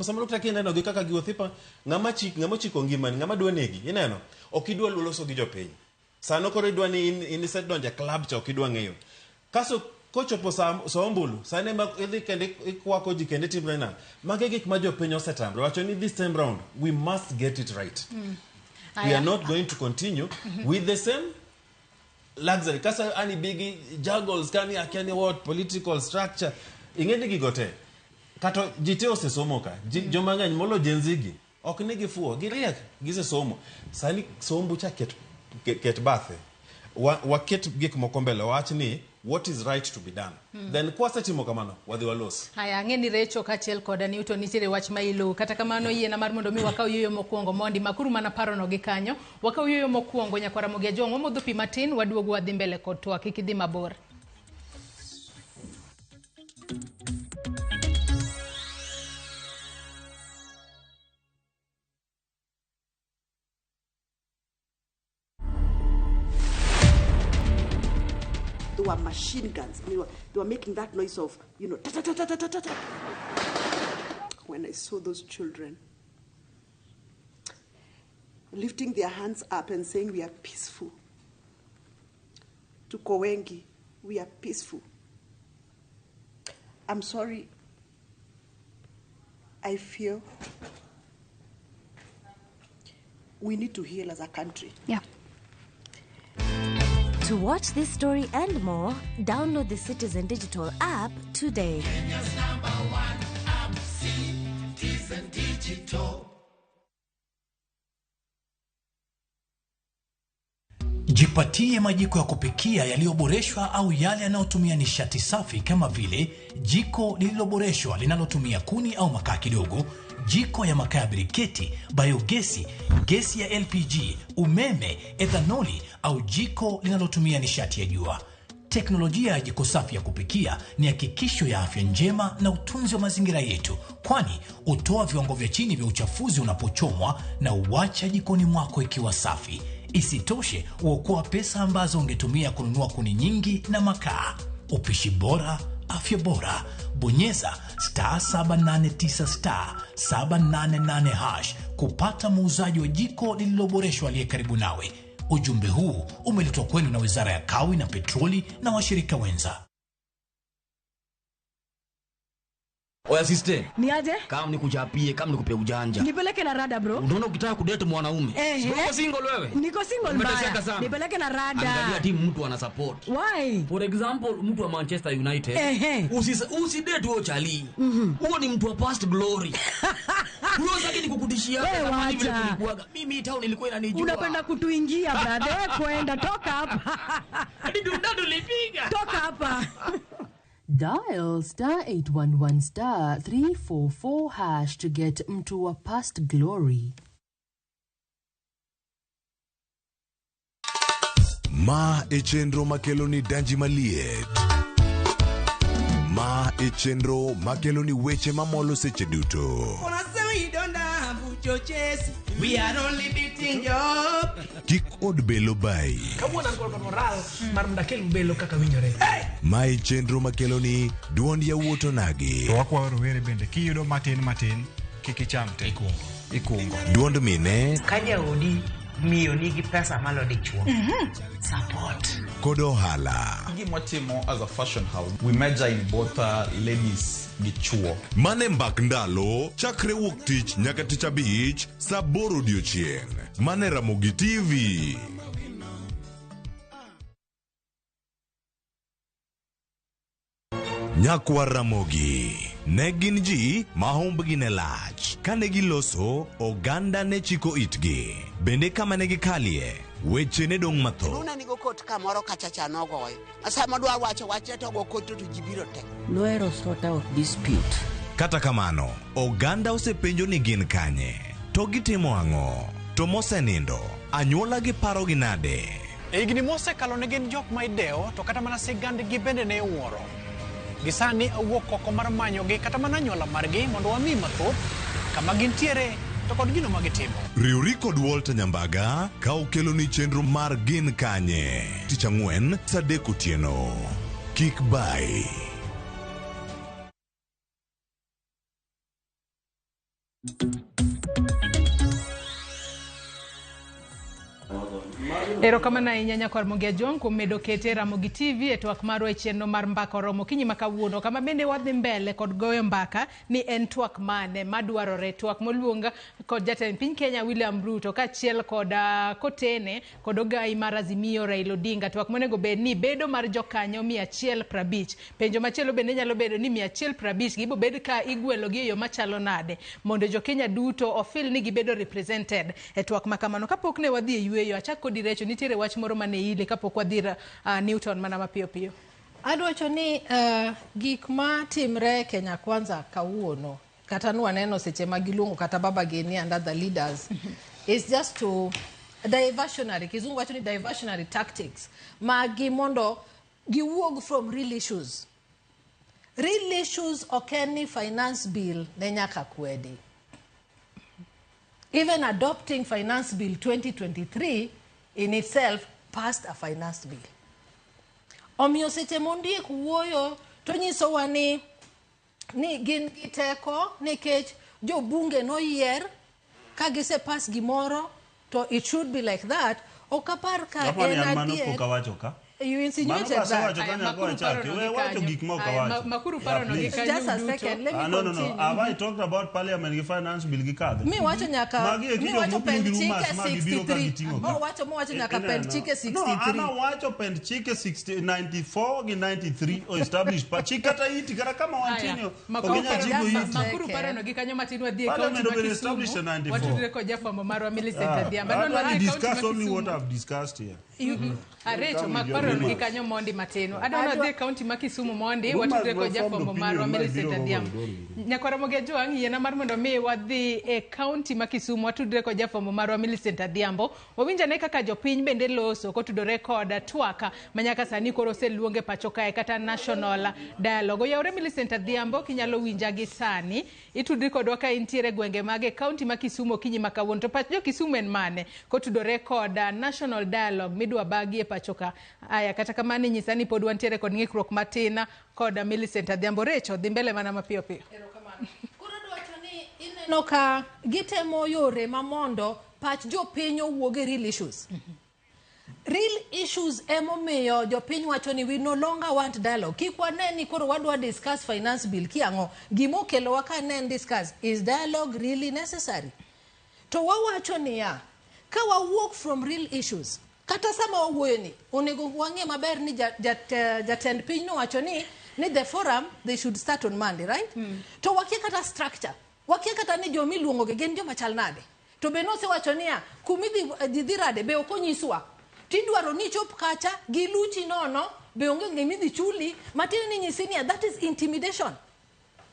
samoro kata kineno gi kaka giwuotho ng'ama ochiko ngimani ng'ama dwa negi ineno ok idwa loso gi jopiny sano koro idwa ni in isedonjo e club cha ok idwa ng'eyo kaso kochopo sa ombulu sani ema idhi kendo ikwako ji kendo itimre na magi gik ma jopiny osetamre wacho ni this time round we must get it right we are not going to continue with the same luxury kasa ani bigi juggles kani akia ni what political structure ing'e ni gigo te kata ji te osesomo ka joma ng'eny molo Gen Z gi ok ni gifuwo giriek gisesomo sani sombu cha ket bathe waket gik moko mbele wach ni what is right to be done then kwasetimo kamano wadhi walos Haya, ang'e ni Recho kaachiel koda Newton nitiere wach ma iluwo. Kata kamano yiena mar mondo mi wakaw yueyo mokwongo mondi makuru mana parono gi kanyo. Wakaw yueyo mokwongo nyakwar Ramogi Ajwang' wamodho pi matin waduogo wadhi mbele kod twak kik idhi mabor. were machine guns. I mean, they were making that noise of, you know, ta ta ta ta ta ta ta. When I saw those children lifting their hands up and saying, we are peaceful. To Kowengi, we are peaceful. I'm sorry, I feel we need to heal as a country. Yeah. To watch this story and more, download the Citizen Digital app today. Kenya's number one app, Citizen Digital. Jipatie majiko ya kupikia yaliyoboreshwa au yale yanayotumia nishati safi kama vile jiko lililoboreshwa linalotumia kuni au makaa kidogo, jiko ya makaa ya briketi, biogesi, gesi ya LPG, umeme, ethanoli au jiko linalotumia nishati ya jua. Teknolojia ya jiko safi ya kupikia ni hakikisho ya afya njema na utunzi wa mazingira yetu, kwani hutoa viwango vya chini vya uchafuzi unapochomwa na uacha jikoni mwako ikiwa safi. Isitoshe, huokoa pesa ambazo ungetumia kununua kuni nyingi na makaa. Upishi bora, afya bora. Bonyeza star 789 star 788 hash kupata muuzaji wa jiko lililoboreshwa aliye karibu nawe. Ujumbe huu umeletwa kwenu na Wizara ya Kawi na Petroli na washirika wenza. Oya sister. Ni aje? Kama nikuchapie, kama nikupe ujanja. Nipeleke na rada bro. Unaona ukitaka kudate mwanaume. Uko single wewe? Niko single mbaya. Nipeleke na rada. Angalia timu mtu ana support. Why? For example, mtu wa Manchester United. Usi date huo chali. Huo ni mtu wa past glory. Huo sasa ni kukutishia kama vile kulikuwaga. Mimi town ilikuwa inanijua. Unapenda kutuingia brother, kwenda toka hapa. Hadi dundadu lipiga. Toka hapa. Dial star 811 star 344 hash to get mtu wa past glory. Ma e chenro makelo ni danji maliet. Ma e chenro makelo ni weche mamolo seche duto. We are only beating job. Kik od belo bai. Kawuono an kod moral mar mondo akel belo kaka winjore. Ma e chenro makelo ni duond yawuot onagi. To wakwayo rowere bende kiyudo matin matin kik icham te. Ikungo. Duond mine. Ka jaodi miyo nigi pesa malo dichuo. Support. Kod ohala. Gima watimo as a fashion house, we major in both ladies gi chuo. Mane mbak ndalo, chakre wuok tich nyaka tich abich, saa aboro odiochieng'. Mane Ramogi TV. Nyakwar Ramogi ne gin ji ma hombgi ne lach. Kane giloso, oganda ne chiko itgi. Bende kama ne gikalie, weche ne dong' mathoth. Luna nigo kot kamoro kachacha nogoyo. Sama dwa wacho wachne to go kot to ji biro te. Nohero sort out dispute. Kata kamano, oganda osepenjo ni gin kanye, to gitimo ang'o, to mosenindo, anyuola gi parogi nade? E higni mosekalo ne gin jok ma idewo to kata mana sigandgi bende ne iwuoro. Gisani awuok oko mar manyogi kata mana anyuola margi mondo wami mathoth kama gintiere to kod gino ma gitimo. Riwri kod Walter Nyambaga ka okeloni chenro mar Gin Kanye. Tich ang'wen saa adek otieno. Kik bai. Erokamano ahinya nyakwar Ramogi Ajwang' kuom medo kete Ramogi TV e twak marwa e chenro mar Mbaka Oromo okinyi ma kawuono, kama bende wadhi mbele kod goyo mbaka ni en twak mane madwarore, twak moluong kod jatend piny Kenya William Ruto kaachiel kod Kotene kod ogai mar Azimio Raila Odinga, twak monego bed ni bedo mar jokanyo 150. Penjo machielo bende nyalo bedo ni 150 gibo bed ka igwelo gi e yo machalo nade mondo jo Kenya duto ofil ni gibedo represented e twak ma kamano. Kapok ne wadhi e yweyo, achak kod Recho, nitiere wach moro mane ile kapok wadhi Newton mana mapiyo piyo. Adwacho ni gik ma timre Kenya Kwanza kawuono kata nwaneno seche ma giluongo kata baba gini and other leaders is just to diversionary, kizungu wacho ni diversionary tactics magi mondo giwuog from real issues. Real issues ok en ni finance bill ne nyaka kwedi. Even adopting finance bill 2023 in itself passed a finance bill. Omiyo seche mondiek wuoyo to nyisowa ni gin gi teko nikech jobunge noyier ka gisepass gimoro to it should be like that. Ok apar ka Apani en an mano adier. pok awacho ka. You insinuated Mano that. kasewacho ka nyaka wachaki. We wacho gik mok awacho. Makuru Yeah, parono gi please. kanyo Just a duto. second, let me Ah, no. continue. Have I talked about parliament gi finance bill gi kadhe? Mi wacho nyaka Magi eki mi jok wacho mobiro pend gi rumors chike ma gibiro ka 63. giting'o ka. Mowacho nyaka Eh, pend no. chike No, an 63. awacho pend chike 60, 94 gi 93 o establish pa chik kata iti kata kama wantie ni Aya, ok makuru inyal chiko iti. makuru parono gi kanyo matin wadhi e kaunti Parliament ma obedo established Kisumu. in 94. Watudre kod jafwambo marwa Millicent Ah, Adhiambo. I Adwa only wadhi e kaunti discuss ma only what Kisumu. I've discussed here. Arecho Come mak with your parono gi rumors. kanyo mondi matin. Adwa ni wadhi e kaunti ma Kisumu mondi Rumors watudre kod were formed jafwambo marwa opinion ma Millicent ibiro Adhiambo. gogo gi Nyakwara Mogi Ajwang', yiena mar mondo mi wadhi e kaunti ma Kisumu watudre kod jafwambo marwa Millicent Adhiambo. Wawinj ane kaka jopiny bende loso kotudore kod twak ma nyaka sani koro oseluonge pacho kae kata National Dialogue. Oyawre Millicent Adhiambo, kinyalo winja gi sani, itudri kodwa ka intiere gwenge mage kaunti ma Kisumu okinyi ma kawuono. To pach jo Kisumu en mane kotudore kod National Dialogue midwa bagi e pacho ka? Aya, kata kamano inyisa ni pod wantiere kod ng'ikruok matin kod Millicent Adhiambo. Recho, dhi mbele mana mapiyo piyo. Ineno ka gitemo yore ma mondo pach jopiny owuog e real issues. Real issues emomiyo jopiny wacho ni we no longer want dialogue. Kik wane ni koro wadwa discuss finance bill kiang'o. Gimokelowa ka ne en discuss, is dialogue really necessary? To wawacho niya, ka wawuok from real issues, kata sama wawuoyo ni, onego wang'e maber ni jatend piny nowacho ni the forum they should start on Monday, right? To wakia kata structure, wakia kata ni jomiluongo gi gin joma chal nade. To be nosewacho niya, kumidhi dhi rade be ok onyiswa. Tidwaro ni chop kacha gi luchi nono, be onge gimidhi chuli, matiende ni nyisi niya, that is intimidation.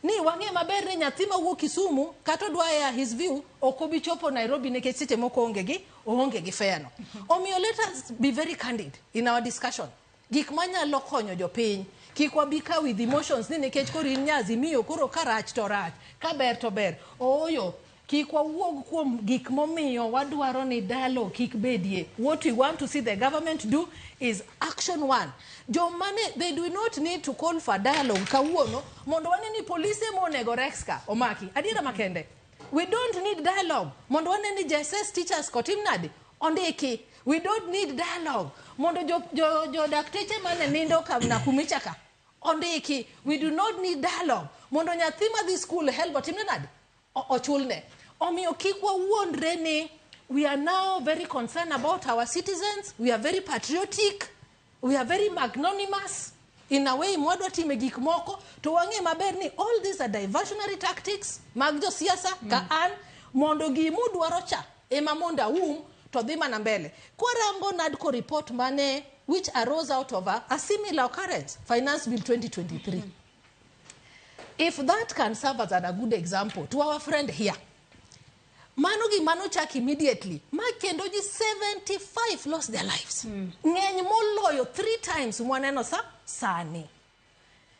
Ni wang'e maber ni nyathi mawuok Kisumu kata odwa ya his view ok obi chopo Nairobi nikech seche moko oonge gi fare no. Omiyo let us be very candid in our discussion. Gik manyalo konyo jopiny, kik wabi ka with emotions ni nikech koro in Azimio koro ka rach to rach, ka ber to ber. Ooyo, kik wawuog kuom gik momiyo wadwaro ni dialogue kik bedie. What we want to see the government do is action one. Jomane, they do not need to call for dialogue kawuono mondo wane ni polise monego Rex ka omaki. Adiera makende. We don't need dialogue mondo wane ni JSS teachers kotim nade ondiki. We don't need dialogue mondo jo dakteche mane nindo ka Nakumicha ka ondiki. We do not need dialogue mondo nyathi madhi school help otimne nade ochulne. Omiyo kik wawuondre ni we are now very concerned about our citizens. We are very patriotic. We are very magnanimous in a way mwadwa time gik moko. To wang'e maber ni all these are diversionary tactics mag josiasa ka an mondo gimudwaro cha ema mondo aum to dhi mana mbele. Kwarango NADCO report mane which arose out of a similar occurrence, Finance Bill 2023. If that can serve as a good example to our friend here, mano gima nochak immediately, ma kendo ji 75 lost their lives. Ng'eny moloyo 3 times mwaneno sa sani.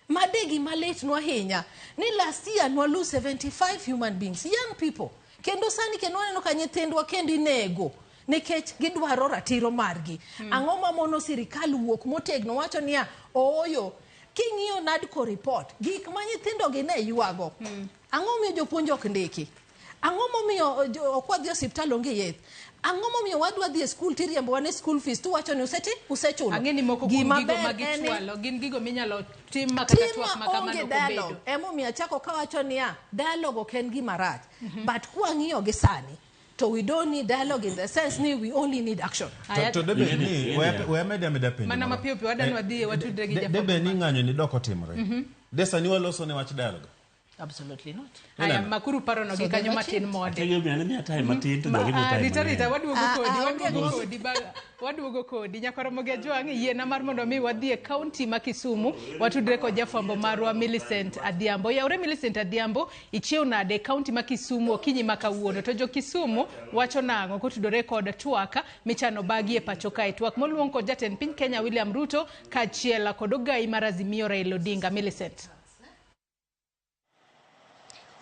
Made gima litnwa ahinya ni last year nwa lose 75 human beings, young people. Kendo sani kendo waneno ka nyithindwa kendo inego nikech gidwaro ratiro margi. Ang'o mamono sirikal wuok motegno wacho niya, ooyo, king'iyo NADCO report, gik ma nyithindo gi ne ywago. Ang'o momiyo jopuonj ok ndiki? Ang'o momiyo ok wadhi e osiptal onge yath? Ang'o momiyo wadwa dhi e skul tiriembowa ne school fees tuwacho ni usechulo? Ang'e ni moko kuom Gima gigo ber ma en ni gichwalo gin gigo minyalo tim ma kata twak ma kamano onge ok dialogue. obedo. Emomiyo achako kawacho niya, dialogue ok en gima rach. But kwang'iyo gi sani, to we don't need dialogue in the sense ni we only need action. To debe ni we ameda ameda penjo. Mana mapiyo piyo wadwa wadhi watudre gi jafwambo. Debe ni ng'anyo ni dok otimore. De sani waloso ne wach dialogue. Absolutely not. Aya, makuru parono gi So kanyo they matin monde. Rita, Rita, waduogo kodi. Nyakwara Mogi Ajwang', yiena mar mondo mi wadhi e kaunti ma Kisumu, watudre kod jafwambo marwa Millicent Adhiambo. Yaure Millicent Adhiambo, ichiew nade e kaunti ma Kisumu okinyi ma kawuono? To jo Kisumu wacho nang'o kotudore kod twak michano bagi e pacho kae? Twak moluong kod jatend piny Kenya William Ruto kaachiel kod ogai mar Azimio Raila Odinga. Millicent.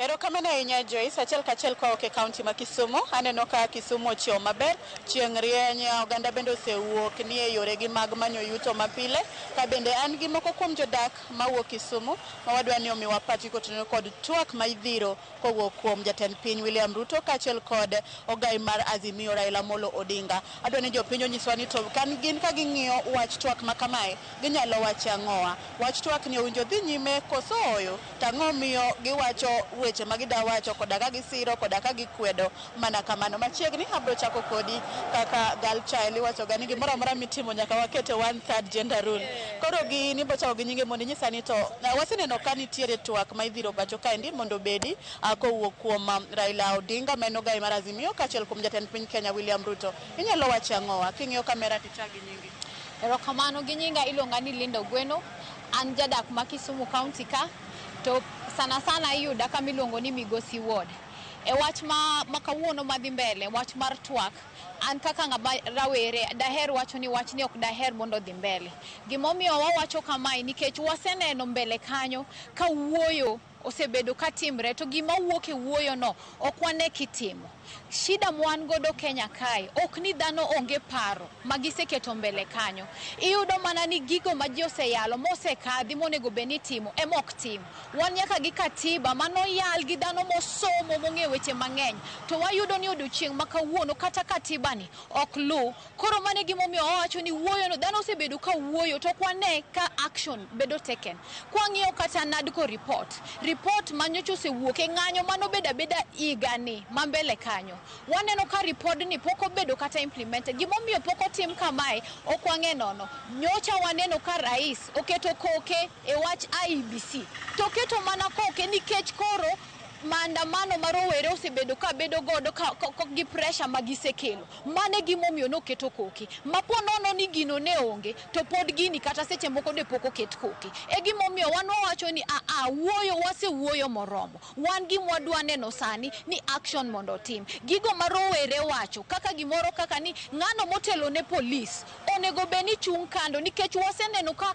Erokamano ahinya Joyce, achiel kachiel kowuok e kaunti ma Kisumu. Aneno ka Kisumu ochiewo maber, chieng' rieny, oganda bende osewuok ni e yoregi mag manyo yuto mapile. Ka bende an gi moko kuom jodak mawuok Kisumu ma wadwa ni omiwa pachgi kotenore kod twak ma idhiro kowuok kuom jatend piny William Ruto kaachiel kod ogai mar Azimio Raila Amolo Odinga. Adwa ni jopiny onyiswa ni to kan gin ka ging'iyo wach twak ma kamae, ginyalo wacho ang'owa. Wach twak ni owinjo dhi nyime koso ooyo? To ang'o miyo giwacho weche ma gida wacho koda ka gisiro koda ka gikwedo mana kamano. Machiegni abro chako kodi kaka girl child iwacho ga ni gimoro amora mitimo nyaka wakete one third gender rule. Koro gi in ibo chako gi nyinge mondo inyisa ni to waseneno ka nitiere twak ma idhiro pacho kaendi mondo obedi kowuok kuom Raila Odinga ma en ogai mar Azimio kaachiel kuom jatend piny Kenya William Ruto. Inyalo wacho ang'owa? King'iyo kamera tichak gi nyingi. Erokamano gi nyinga iluonga ni Linda Ogweno. An jadak ma Kisumu County ka. To sana sana iyuda kama iluongo ni Migosi Ward. E wach ma kawuono madhi mbele, wach mar twak, an kaka ng'ama rawere daher wacho ni wachni ok daher mondo odhi mbele. Gimomiyo wawacho kamae nikech waseneno mbele kanyo ka wuoyo osebedo ka timre to gima wuok e wuoyo no ok wane kitimo. Shida mwan godo Kenya kae ok ni dhano onge paro ma giseketo mbele kanyo. Iyudo mana ni gigo ma ji oseyalo mosekadhi monego bed ni itimo ema ok tim. Wan nyaka gi katiba manoyal gi dhano mosomo mong'eyo weche mang'eny to wayudo ni odiochieng' ma kawuono kata katiba ni ok luw. Koro mano e gimomiyo wawacho ni wuoyo no dhano osebedo ka wuoyo to ok wane ka action bedo taken. Kwang'iyo kata NADCO report, report manyocha osewuok e ng'anyo manobedo abeda higani ma mbele kanyo. Waneno ka ripodni pok obedo kata implemented. Gimomiyo pok otim kamae ok wang'e nono. Nyocha waneno ka rais oketo koke e wach IEBC. To oketo mana koke nikech koro maandamano ma rowere osebedo ka bedo godo ka gi pressure ma gisekelo. Mano e gimomiyo noketo koke. Ma po nono ni gino ne onge to pod gini kata seche moko de pok oket koke. E gimomiyo wan wawacho ni wuoyo wasewuoyo moromo. Wan gima wadwa neno sani ni action mondo otim. Gigo ma rowere wacho kaka gimoro kaka ni ng'ano motelo ne polis onego bed ni chung' kando nikech waseneno ka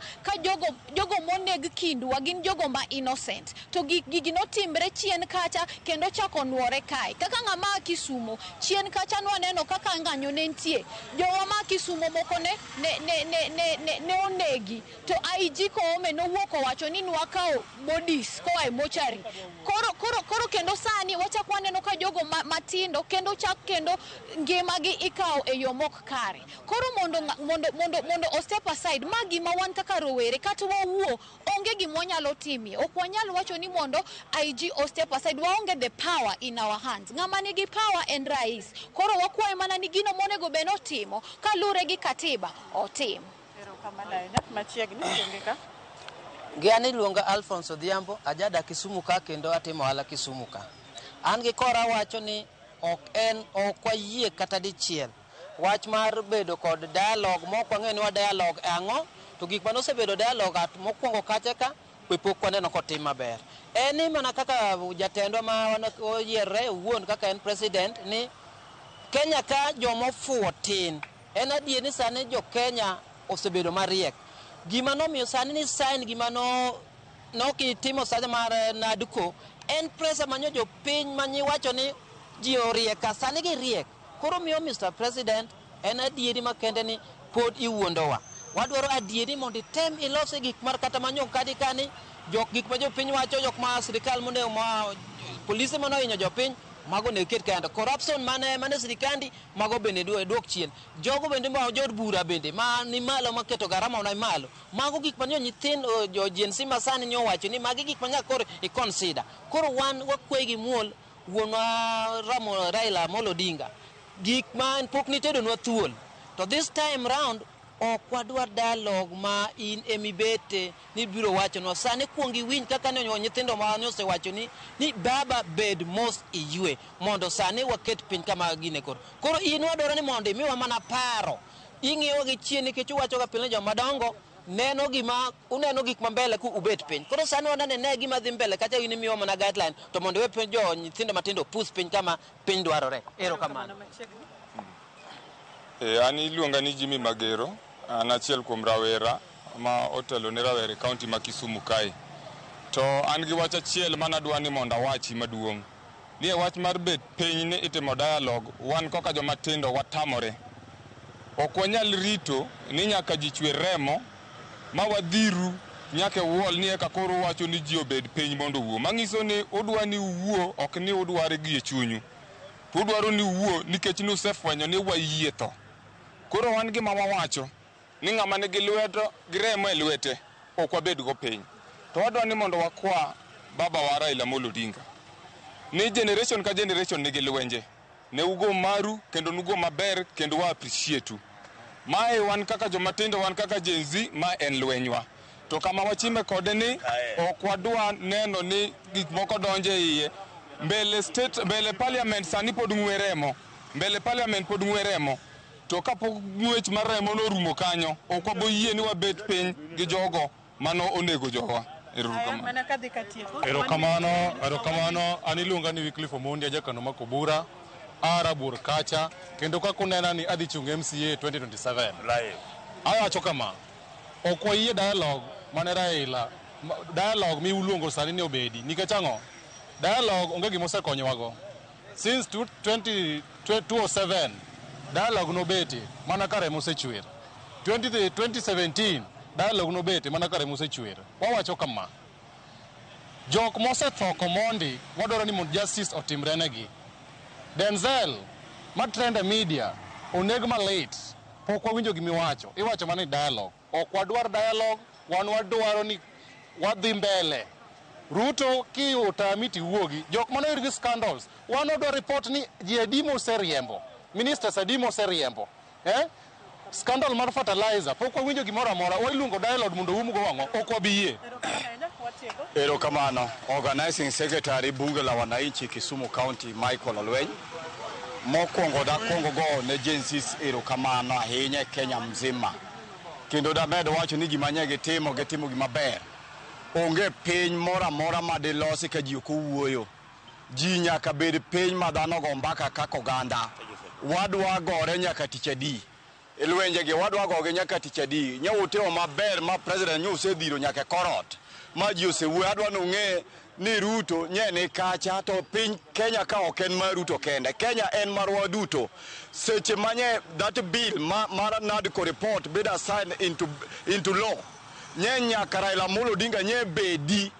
jogo moneg kindwa gin jogo ma innocent. To gigi notimre chien kacha kendo chako nuore kae. Kaka ng'ama a Kisumo chien kacha nwaneno kaka ng'anyo ne nitie. Jowa ma Kisumo moko ne onegi. To IG Koome nowuok owacho ni nwakawo bodies koa e mochari. Koro kendo sani wachako waneno ka jogo matindo kendo chak kendo ngimagi ikawo e yo mok kare. Koro mondo o step aside ma gima wan kaka rowere kata wawuo onge gima wanyalo timie. Ok wanyal wacho ni mondo IG o step aside, waonge the power in our hands. Ng'ama nigi power en rais. Koro wakwaye mana ni gino monego bed notimo kalure gi katiba otim. Erokamano ahinya. Machiegni onge ka. Gi an iluonga Alphonse Odhiambo, ajadak Kisumu ka kendo atimo ohala Kisumu ka. An gi kora wacho ni ok wayie kata dichiel wach mar bedo kod dialogue mok wang'eyo ni wa dialogue e ang'o to gik mane osebedo dialogue at mokwongo kacha ka be pok waneno kotim maber. En ni mana kaka jatendwa ma oyierre owuon kaka en president ni Kenya ka jomofuwo tin. En adier ni sani jo Kenya osebedo mariek. Gima nomiyo sani ni sign gima nokitimo sani mar NADCO en pressure manyo jopiny manyiwacho ni ji oriek ka sani giriek. Koro miyo Mr. President en adieri makende ni pod iwuondowa. Wadwaro adieri mondo item ilose gik mar kata manyo kadi kani jok gik ma jopiny wacho jok ma sirikal monego ma polise mane ohinyo jopiny mago onego ket kando. Corruption mane sirikandi mago bende duok chien. Jogo bende ma jood bura bende ma ni malo maketo garama ni malo. Mago gik manyo nyithindo jo Gen Z masani nyo wacho ni magi gik manyaka koro i consider. Koro wan wakwayi gi muol wuonwa Raila Amolo Odinga. Gik ma pok nitedonwa thuol. To this time round ok wadwar dialogue ma in emibete ni biro wachonwa. Sani kuong iwinj kaka ne nyithindo ma ne osewacho ni baba bed mos iywe mondo sani waket piny kama gine koro. Koro in wadwaro ni mondo imiwa mana paro. Ing'iyowa gi chien nikech uwacho ga pile joma dongo neno gima uneno gik ma mbele ku ubet piny. Koro sani wanene ne gima dhi mbele kacha in imiwa mana guideline to mondo we piny jo nyithindo matindo pus piny kama piny dwarore. Erokamano. An iluonga ni Jimmy Magero, an achiel kuom rawera ma otelo ne rawere county ma Kisumu kae. To an gi wach achiel manadwa ni mondo awachi maduong'. Ni e wach mar bet piny ni itimo dialogue, wan kaka joma tindo watamore. Ok wanyal rito ni nyaka ji chwer remo ma wadhiru nyaka e wall ni eka koro uwacho ni ji obed piny mondo owuo. Manyiso ni udwa ni uwuo, ok ni udware gi e chunyu. To udwaro ni uwuo nikech nusefwenyo ni wayie tho. Koro wan gima wawacho ni ng'ama nigi lwedo gi remo e lwete ok wabed go piny. To wadwa ni mondo wakwa baba wa Raila Amolo Odinga ni generation ka generation nigi lwenje. Ne ugo maru kendo nugo maber kendo wa appreciate u. Mae wan kaka joma tindo, wan kaka Gen Z, ma en lwenywa. To kama wachime kode ni ok wadwa neno ni gik moko donjo e iye. Mbele state, mbele parliament sani pod ng'we remo. Mbele parliament pod ng'we remo. To kapok ng'wech mar remo norumo kanyo, ok waboyie ni wabet piny gi jogo mano onego jowa. Erokamano. Mana kadhi katieko. Erokamano, erokamano. An iluonga ni Wycliffe Omondi, ajakano ma Kobura, a Rabuor kacha, kendo kaka unena ni adhi chung' MCA 2027. Awacho kama, ok wayie dialogue mane Raila, dialogue miluongo sani ni obedi, nikech ang'o? Dialogue onge gima osekonyowago. Since 2007, dialogue nobete mana ka remo osechwer. 2017, dialogue nobete mana ka remo osechwer. Wawacho kama, jok mosetho komondi wadwaro ni mondo justice otimre negi. Denzel ma trend e media oneg malit, pok wawinjo gimiwacho. Iwacho mana ni dialogue. Ok wadwar dialogue, wan wadwaro ni wadhi mbele. Ruto ki otami tiwuogi. Jok mane oyud gi scandals, wan wadwa report ni ji adi moseriembo, ministers adi moseriembo. Scandal mar fertilizer, pok wawinjo gimoro amora. Wailuongo dialogue mondo umgo wang'wa, ok wabi yie. Erokamano. Organizing Secretary Bunge la Wananchi Kisumu County Michael Olweny. Mokwongo dakwongo go ne Gen Z erokamano ahinya e Kenya mzima. Kendo damed wacho ni gima nye gitimo, gitimo gima ber. Onge piny moro amora ma dilosi ka ji ok owuoyo. Ji nyaka bed piny ma dhano go mbaka kaka oganda. Wadwa gore nyaka tich adi. E lwenjegi wadwa gogi nyaka tich adi. Nye utimo maber ma president nye osedhiro nyaka e korot. Ma ji osewuoyo, adwa ni ung'e ni Ruto nye ni kacha to piny Kenya ka ok en mar Ruto kende. Kenya en marwa duto. Seche manye that bill mar NADCO report bed assigned into law. Nye nyaka Raila Amolo Odinga nye bedi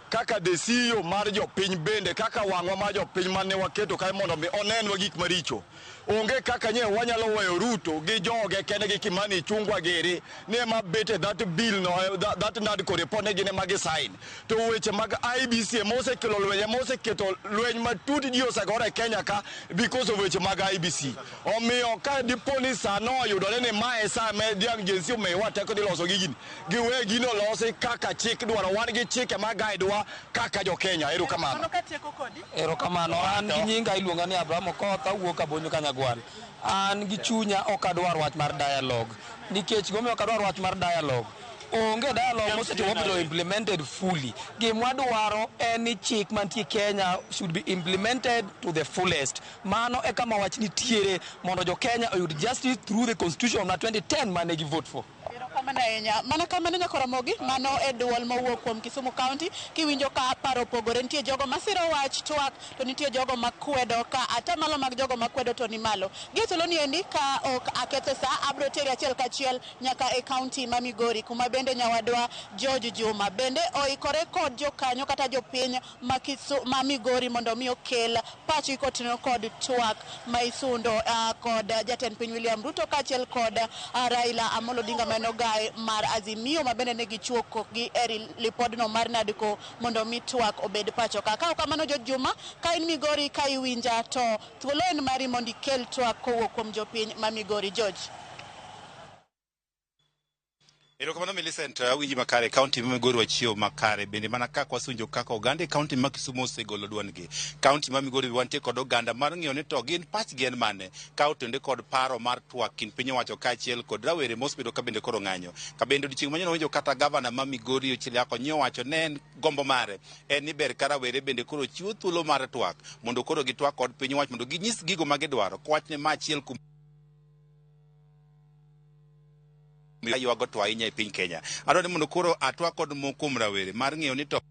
kaka the CEO mar jopiny bende, kaka wang'wa mar jopiny mane waketo kae mondo mi onenwa gik maricho. Onge kaka nye wanyalo weyo Ruto gi joge kende gi Kimani Ichung'wa giri ni ema bete that bill no, that NADCO report ne gin ema gi sign. To weche mag IEBC ema osekelo lweny, ema oseketo lweny matut ji osegore e Kenya ka because of weche mag IEBC. Omiyo ka dipo ni sano oyudore ni mae sa ma dhiang' Gen Z omiyowa teko ni loso gigini, giwe gino losi kaka chik dwaro. Wan gi chike ma guide wa kaka jo Kenya. Erokamano. Mano katieko kodi. Erokamano. An gi nyinga iluonga ni Abraham Okoth, awuok Abonyo Kanyagwal. An gi chunya ok adwar wach mar dialogue. Nikech gimomiyo ok adwar wach mar dialogue, onge dialogue mosetimo mobedo implemented fully. Gima wadwaro en ni chik mantie Kenya should be implemented to the fullest. Mano e kama wach nitiere mondo jo Kenya oyud justice through the constitution ma 2010 mane gi vote for. Erokamano ahinya. Mana kamano Nyakoromogi, mano e duol mowuok kuom Kisumu County. Kiwinjo ka paro opogore, nitie jogo masiro wach twak to nitie jogo makwedo, ka atamalo mag jogo makwedo to ni malo. Gi thuolo ni endi ka ok aketho sa, abro teri achiel kachiel nyaka e county ma Migori, kuma bende nyawadwa George Juma bende oikore kod jokanyo kata jopiny ma ma Migori mondo mi okel pachgi kotenore kod twak ma isundo kod jatend piny William Ruto kaachiel kod Raila Amolo Odinga ma en ogaye mar Azimio ma bende ne gichuo kokgi e lipodno mar NADCO mondo mi twak obed pacho ka. Ka ok kamano George Juma, ka in Migori ka iwinja to thuolo en mari mondo ikel twak kowuok kuom jopiny ma Migori. George. Erokamano Millicent, awinji makare. Kaunti ma Migori wachiewo makare bende mana kaka wasunjo kaka oganda e kaunti ma Kisumu osegolo duondgi. Kaunti ma Migori wantie kod oganda mar ng'iyo ni to gin pachgi en mane ka otende kod paro mar twak kind piny owacho kaachiel kod rawere mosebedo ka bende koro ng'anyo. Ka bende odiochieng' manyien wawinjo kata gavana ma Migori Ochiliako nyo wacho ne en gombo mare en ni ber ka rawere bende koro chiwo thuolo mar twak mondo koro gitwak kod piny owacho mondo ginyis gigo ma gidwaro. Kwach ne ma achiel kuom ywago to ahinya e piny Kenya. Adwaro ni mondo koro atwak kod moko kuom rawere mar ng'eyo ni to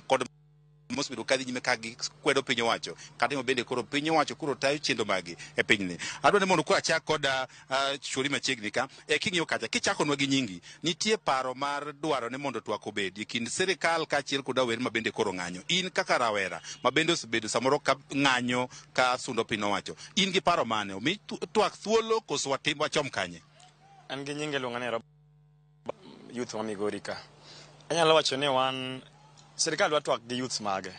Kod mosebedo kadhi nyime ka gikwedo piny owacho kata ma bende koro piny owacho koro tayo chenro magi e pinyni. Adwa ni mondo koro achak kod chwori machiegni ka e king'iyo kacha kichakonwa gi nyingi nitie paro mar dwaro ni mondo twak obedi e kind sirikal kaachiel kod rawere ma bende koro ng'anyo. In kaka rawera ma bende osebedo samoro ka ng'anyo ka sundo piny owacho, in gi paro mane? Omi twak thuolo koso watim wachom kanye? An gi nyinge iluonga ni Robert youth ma Migori ka. Anyalo wacho ni wan sirikal dwa twak gi youths mage.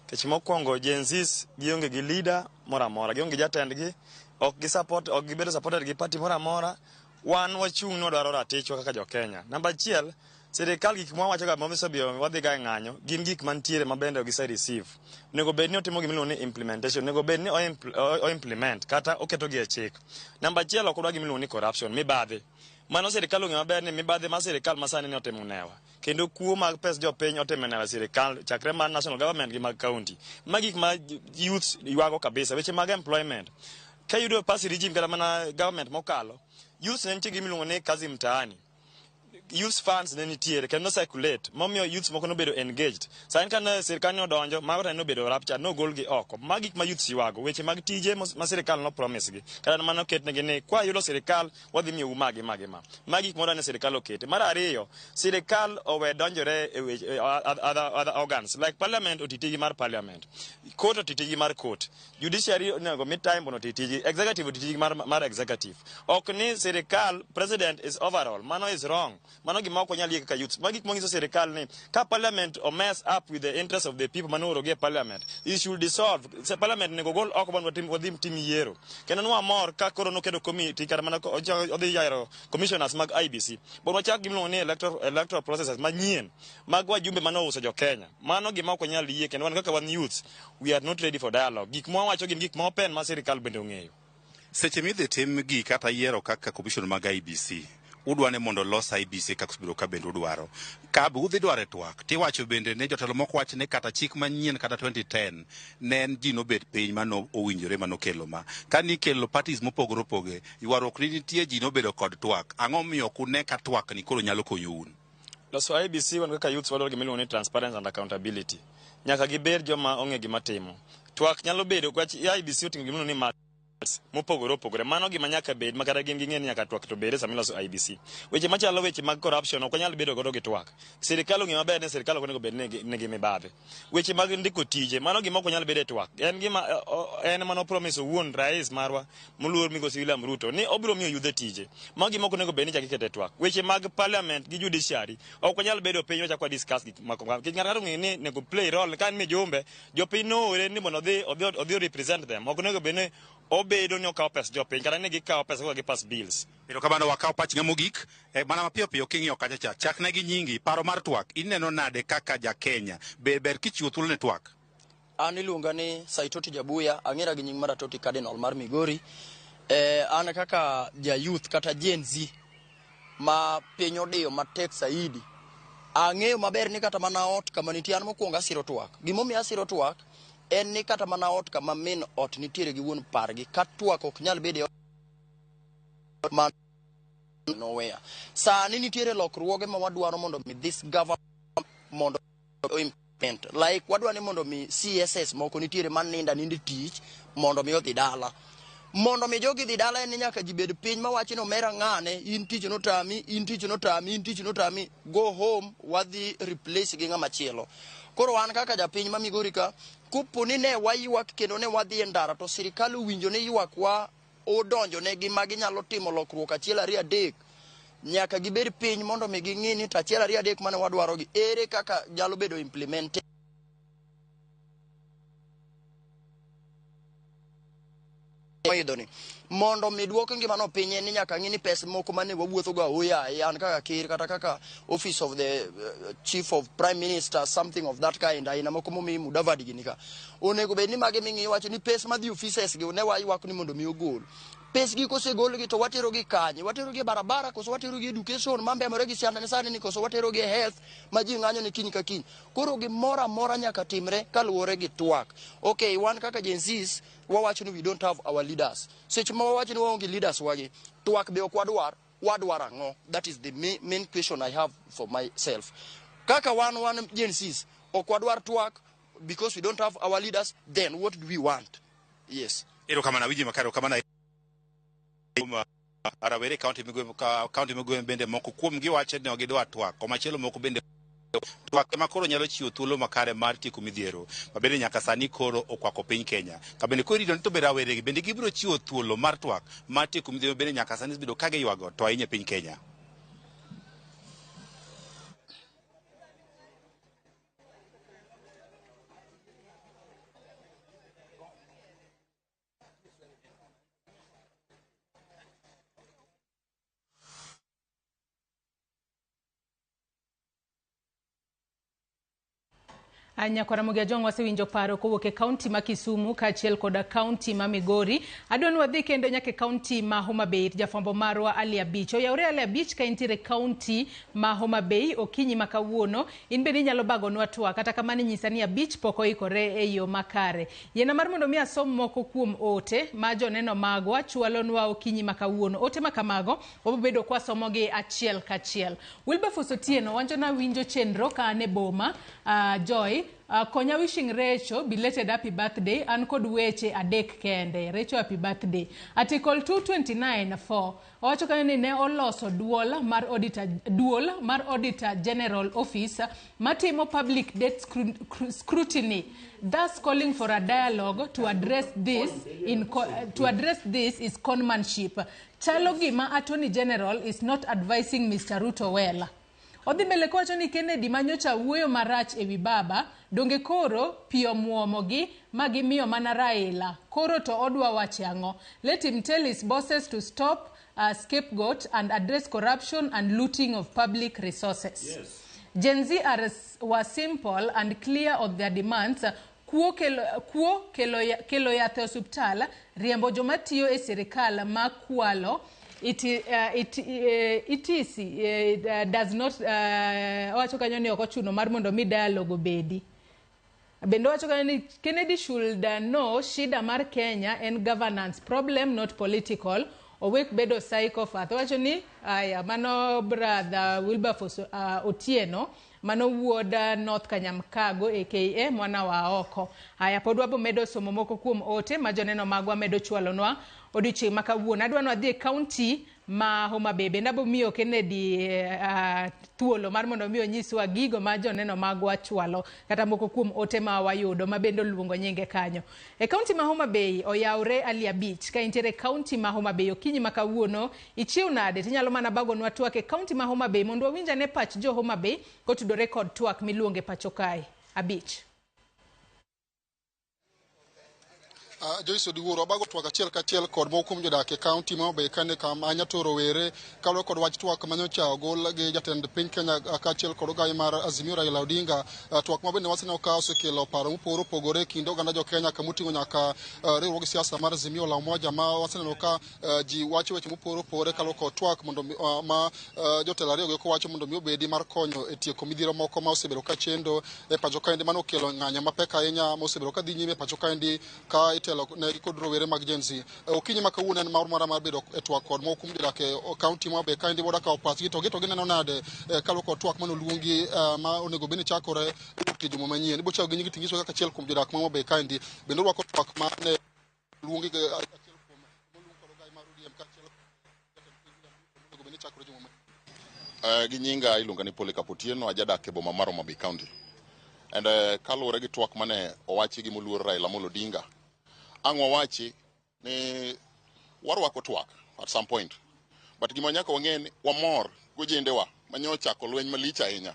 Nikech mokwongo Gen Zs gionge gi leader moro amora, gionge gi jatendgi, ok gi support, ok gibedo supported gi party moro amora. Wan wachung' ni wadwaro ratichwa kaka jo Kenya. Namba achiel, sirikal gik mwawacho ga mosebiyo wadhi ga e ng'anyo gin gik mantiere ma bende ok gise receive. Onego bed ni otimo gima iluongo ni implementation, onego bed ni o implement kata oketogi e chik. Namba achiel ok wadwa gima iluongo ni corruption, mibadhi. Mano sirikal ong'eyo maber ni mibadhi ma sirikal masani ni otimo newa. Kendo kuo mag pes jopiny otimo newa sirikal chakre mar national government gi mag county. Ma gik ma youths ywago kabisa. Weche mag employment. Ka iyudo past regime kata mana government mokalo, youths ne nitie gima iluongo ni kazi mtaani. Youth funds ne nitiere kendo no circulate momiyo youths moko nobedo engaged. Sani ka sirikal ne odonjo, mago to nobedo rapture, nogolgi oko. Ma gik ma youths ywago, weche mag tije ma sirikal no promise gi. Kata mano oketnegi ni kwa yudo sirikal wadhi miyou ma gi ma gi ma. Ma gik modwa ni sirikal okete. Mar ariyo, sirikal owe donjore e weche other organs like parliament oti tijgi mar parliament. Court oti tijgi mar court. Judiciary onego mi time mondo oti tijgi. Executive oti tijgi mar executive. Ok ni sirikal president is overall. Mano is wrong. Mano gima ok wanyal yie kaka youths. Ma gik manyiso sirikal ni ka parliament o mess up with the interest of the people mane e parliament, it should dissolve. Se parliament onego gol oko mondo watim wadhi tim yiero. Kendo nwamor ka koro noketo committee kata mana odhi yiero commissioners mag IEBC. Bon wachak gimiluongo ni electoral processes manyien mag wajumbe mane ouso jo Kenya. Mano gima ok wanyal yie kendo wan kaka wan youths, we are not ready for dialogue. Gik mwawacho gin gik ma open ma sirikal bende ong'eyo. Seche midhi tim gi kata yiero kaka commission mag IEBC, udwa ni mondo los IEBC kaka osebedo ka bende udwaro. Ka be udhi dwaro e twak, tiwacho bende ne jotelo moko wach ni kata chik manyien kata 2010 ne en ji nobet piny mano owinjore manokelo ma. Ka nikelo parties mopogore opogore, ywaruok ne nitie ji nobedo kod twak. Ang'o miyo ok une ka twak ni koro nyalo konyo un? Loso IEBC wan kaka youths wadwaro gima iluongo ni transparency and accountability. Nyaka gibed joma ong'e gima timo. Twak nyalo bedo kwach IEBC oting'o gima iluongo ni mopogore opogore. Mano gima nyaka bed ma kata gin ging'e ni nyaka twak to bede sama iloso IEBC. Weche machalo weche mag corruption ok wanyal bedo godo gi twak. Sirikal ong'eyo maber ni sirikal ok onego bed nigi mibadhi. Weche mag ndiko tije, mano gima ok wanyal bedo e twak. En gima en mano promise owuon rais marwa moluor migosi William Ruto ni obiro miyo yudhe tije. Mago gima ok onego bed ni chak iketo e twak. Weche mag parliament gi judiciary ok wanyal bedo piny wachak wa discuss gik moko. Nikech ng'ato ng'ato ong'eyo ni onego play role ka en mijumbe, jopiny noore ni mondo odhi represent them. Ok onego bed ni obedo ni okawo pes jopiny kata ni gikawo pesa koka gi pass bills. Erokamano, wakawo pach ng'a mogik mana mapiyo piyo king'iyo kacha cha. Chakna gi nyingi, paro mar twak. Ineno nade kaka ja Kenya? Be ber kichiwo thuolo ne twak? An iluonga ni Saitoti Jabuya, ang'era gi nying mar Atoti Cardinal mar Migori. An kaka ja youth kata Gen Z ma piny odiyo matek saidi. Ang'eyo maber ni kata mana ot kama nitie an mokwongo asiro twak. Gimomiyo asiro twak en ni kata mana ot kama min ot nitiere gi wuon pargi, ka twak ok nyal bedo e ma noweya. Sani nitiere lokruoge ma wadwaro mondo mi this government mondo implement. Like wadwaro ni mondo mi CSS moko nitiere maninda ninde tich mondo mi odhi dala. Mondo mi jogi dhi dala en ni nyaka ji bed piny mawacho ni omera ng'ane, in tich notami, in tich notami, in tich notami, go home, wadhi replace gi ng'ama chielo. Koro an kaka japiny ma Migori ka, kopo ni ne waywak kendo ne wadhi e ndara to sirikal owinjo ni ywakwa odonjo negi ma ginyalo timo lokruok achiel ariyo adek, nyaka gibed piny mondo mi ging'i ni to achiel ariyo adek mane wadwaro gi ere kaka nyalo bedo implemented. Oidho ni mondo mi duok ngimano piny en ni nyaka ng'i ni pesa moko mane wawuotho go aoyaye, an kaka ker kata kaka office of the chief of prime minister, something of that kind, aina moko momi Mudavadi gini ka onego bed ni magi ming'iyo wacho ni pes madhi offices gi ne waywak ni mondo mi ogol pes gi, kosegol gi to watero gi kanye? Watero gi e barabara koso watero gi education mambemore gi siandane sani ni koso watero gi e health ma ji ng'anyo ni kiny ka kiny? Koro gimoro amora nyaka timre kaluwore gi twak. Okay, wan kaka Gen Zs wawacho ni we don't have our leaders. Seche ma wawacho ni waonge leaders wagi, twak be ok wadwar, wadwar ang'o? That is the main question I have for myself. Kaka wan Gen Zs, Ok wadwar twak because we don't have our leaders, then what do we want? Yes. Erokamano awinji makare, erokamano rawere kaunti Migori, kaunti Migori bende moko kuom gi wacho ni ok gidwa twak, komachielo moko bende twak ema koro nyalo chiwo thuolo makare mar tieko midhiero ma bende nyaka sani koro okwako piny Kenya. Ka bende koro irito ni to be rawere gi bende gibiro chiwo thuolo mar twak mar tieko midhiero bende nyaka sani osebedo ka giywago to ahinya e piny Kenya. Nyakwara Ramogi Ajwang' wasewinjo paro kowuok e kaunti ma Kisumu kaachiel koda kaunti ma Migori. Adwa ni wadhi kendo nyaka e kaunti ma Homa Bay, jafwambo marwa Ali Abich. Oyawre Ali Abich ka intiere e kaunti ma Homa Bay okinyi ma kawuono. In bende inyalo bagonwa twak, kata kamano inyisa ni Abich pok oikore e yo makare. Yiena mar mondo mi asom moko kuom ote ma joneno magwa chwalonwa okinyi ma kawuono. Ote ma kamago wabobedo kwasomogi achiel kachiel. Wilberforce Otieno wacho na winjo chenro ka an e boma. Joy, konya wishing Recho belated happy birthday. An kod weche adek kende. Recho happy birthday. Article 229(4) owacho kanyo ni ne oloso duol mar auditor, duol mar Auditor General Office matimo public debt scrutiny, thus calling for a dialogue to address this in to address this is conmanship. Chalo gima Attorney General is not advising Mr. Ruto well. Odhi mbele kowacho ni Kennedy manyocha wuoyo marach ewi baba, donge koro pi omuomogi ma gimiyo mana Raila. Koro to odwa wache ang'o? Let him tell his bosses to stop scapegoat and address corruption and looting of public resources. Yes. Gen Z were simple and clear of their demands. Kuo kelo yath e osuptal, riembo joma tiyo e sirikal ma kwalo. It does not owacho kanyo ni ok ochuno mar mondo mi dialogue obedi. Bende owacho kanyo ni Kennedy should know shida mar Kenya en governance problem, not political. Owek bedo psychopath. Owacho ni aya mano brother Wilberforce Otieno mano wuod North Kanyamkago aka mwana wa oko. Aya pod wabo medo somo moko kuom ote ma joneno magwa medo chwalonwa odiochieng' ma kawuono. Adwa ni wadhi e kaunti ma Homa Bay. Bende abo miyo Kennedy thuolo mar mondo mi onyiswa gigo ma joneno magwa chwalo kata moko kuom ote ma wayudo ma bende oluongo nyinge kanyo. E kaunti ma Homa Bay oyawre Ali Abich. Ka intiere e kaunti ma Homa Bay okinyi ma kawuono ichiew nade? Tinyalo mana bagonwa twak e kaunti ma Homa Bay mondo wawinj ane pach jo Homa Bay kotudore kod twak miluongo e pacho kae. Abich. Joyce Odiwuor, wabago twak achiel kachiel kod moko kuom jodak e kaunti ma Homa Bay kane kama Nyatoro rowere kaluwore kod wach twak manyocha ogol gi jatend piny Kenya kaachiel kod ogayi mar Azimio Raila Odinga. Twak ma bende waseneno ka osekelo paro mopogore opogore e kind oganda jo Kenya kamoting'o nyaka riwruog siasa mar Azimio la Umoja ma waseneno ka ji wacho weche mopogore opogore kaluwore kod twak mondo ma jotelo ariyo go wacho mondo mi obedi mar konyo e tieko midhiero moko ma osebedo ka chendo e pacho kaendi mano okelo ng'anyo mapek ahinya ma osebedo ka dhi nyime e pacho kaendi ka itelo ne kod rowere mag Gen Z. Okinyi ma kawuono en mar mara mar bedo e twak kod moko kuom jodak e kaunti ma Homa Bay kaendi boda kawo pachgi to gineno nade kaluwore kod twak mane oluongi ma onego bed ni chakore wuok e juma manyien. Ibo chako gi nyingi tinyiso kaka achiel kuom jodak ma Homa Bay kaendi bende orwako twak mane oluongi gi achiel kuom moluong kod ogayi mar ODM kaachiel onego bed ni chakore juma manyien. Gi nyinga iluonga ni Polycarp Otieno, ajadak e boma mar Homa Bay County. And kaluwore gi twak mane owachi gi moluor Raila Amolo Odinga, ang' wawachi ni warwako twak at some point. But gima nyaka wang'e ni wamor gojendewa manyo ochako lweny malich ahinya.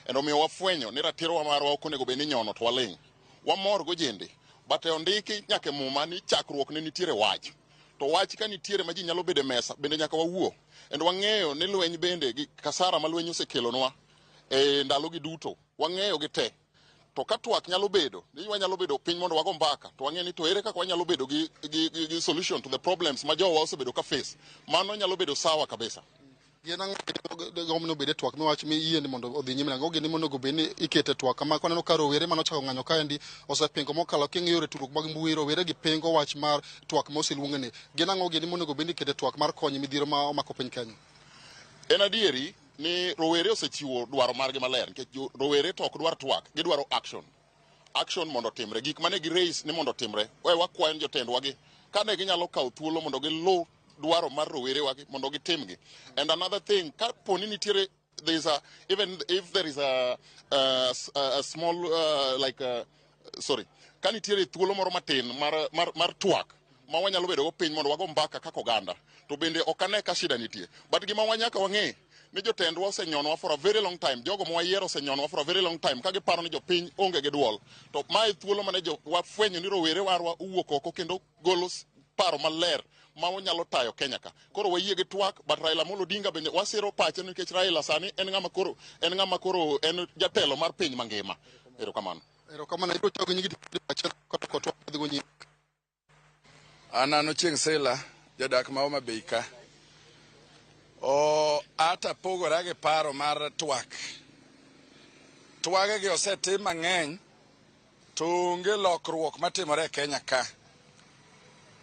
And omiyo wafwenyo ni ratirowa marwa ok onego bed ni nyono to waling'. Wamor gojende, but e ondiki nyaka e muma ni chakruok ne nitiere wach. To wach ka nitiere ma ji nyalo bedo e mesa, bende nyaka wawuo. And wang'eyo ni lweny bende gi kasara ma lweny osekelonwa e ndalogi duto, wang'eyo gi te. To ka twak nyalo bedo, ni wanyalo bedo piny mondo wago mbaka, to wang'e ni to ere kaka wanyalo bedo gi solution to the problems ma jowa osebedo ka face. Mano nyalo bedo sawa kabisa. Gin ang'o gomno obed e twak miwach mi yie ni mondo odhi nyime nang'o gini monego bed ni ikete twak kama kwaneno ka rowere manochako ng'anyo kaendi osepingo mokalo king'iyo yore tudruok mag mbui rowere gi pingo wach mar twak ma oseluongni. Gin ang'o gini monego bed ni ikete twak mar konyo midhiero ma omako piny Kenya? En adieri Ni rowere osechiwo dwaro margi maler nikech rowere to ok dwar twak, gidwaro action. Action mondo otimre. Gik mane gi raise ni mondo otimre. We wakwayo ni jotendwa gi kane ginyalo kawo thuolo mondo giluw dwaro mar rowere wagi mondo gitimgi. And another thing, ka poni nitiere there is a even if there is a small like sorry, ka nitiere thuolo moro matin mar twak ma wanyalo bedo go piny mondo wago mbaka kaka oganda, to bende ok ane ka shida nitie. But gima wanyaka wang'e ni jotendwa osenyonwa for a very long time, jogo ma wayiero osenyonwa for a very long time ka giparo ni jopiny onge gi duol. To mae thuolo mane jo wafwenyo ni rowere warwa owuok oko kendo golo paro maler ma onyalo tayo Kenya ka. Koro wayie gi twak, but Raila Amolo Odinga bende wasiro pache nikech Raila sani en ng'ama koro en jatelo mar piny mangima. Erokamano. Erokamano. Ibiro chako gi nyingi achiel kata twak dhi go nyime. An Ochieng' Sila, jadak ma Homa Bay ka. O ata pogora gi paro mar twak. Twage gi osetim mang'eny to onge lokruok matimore e Kenya ka.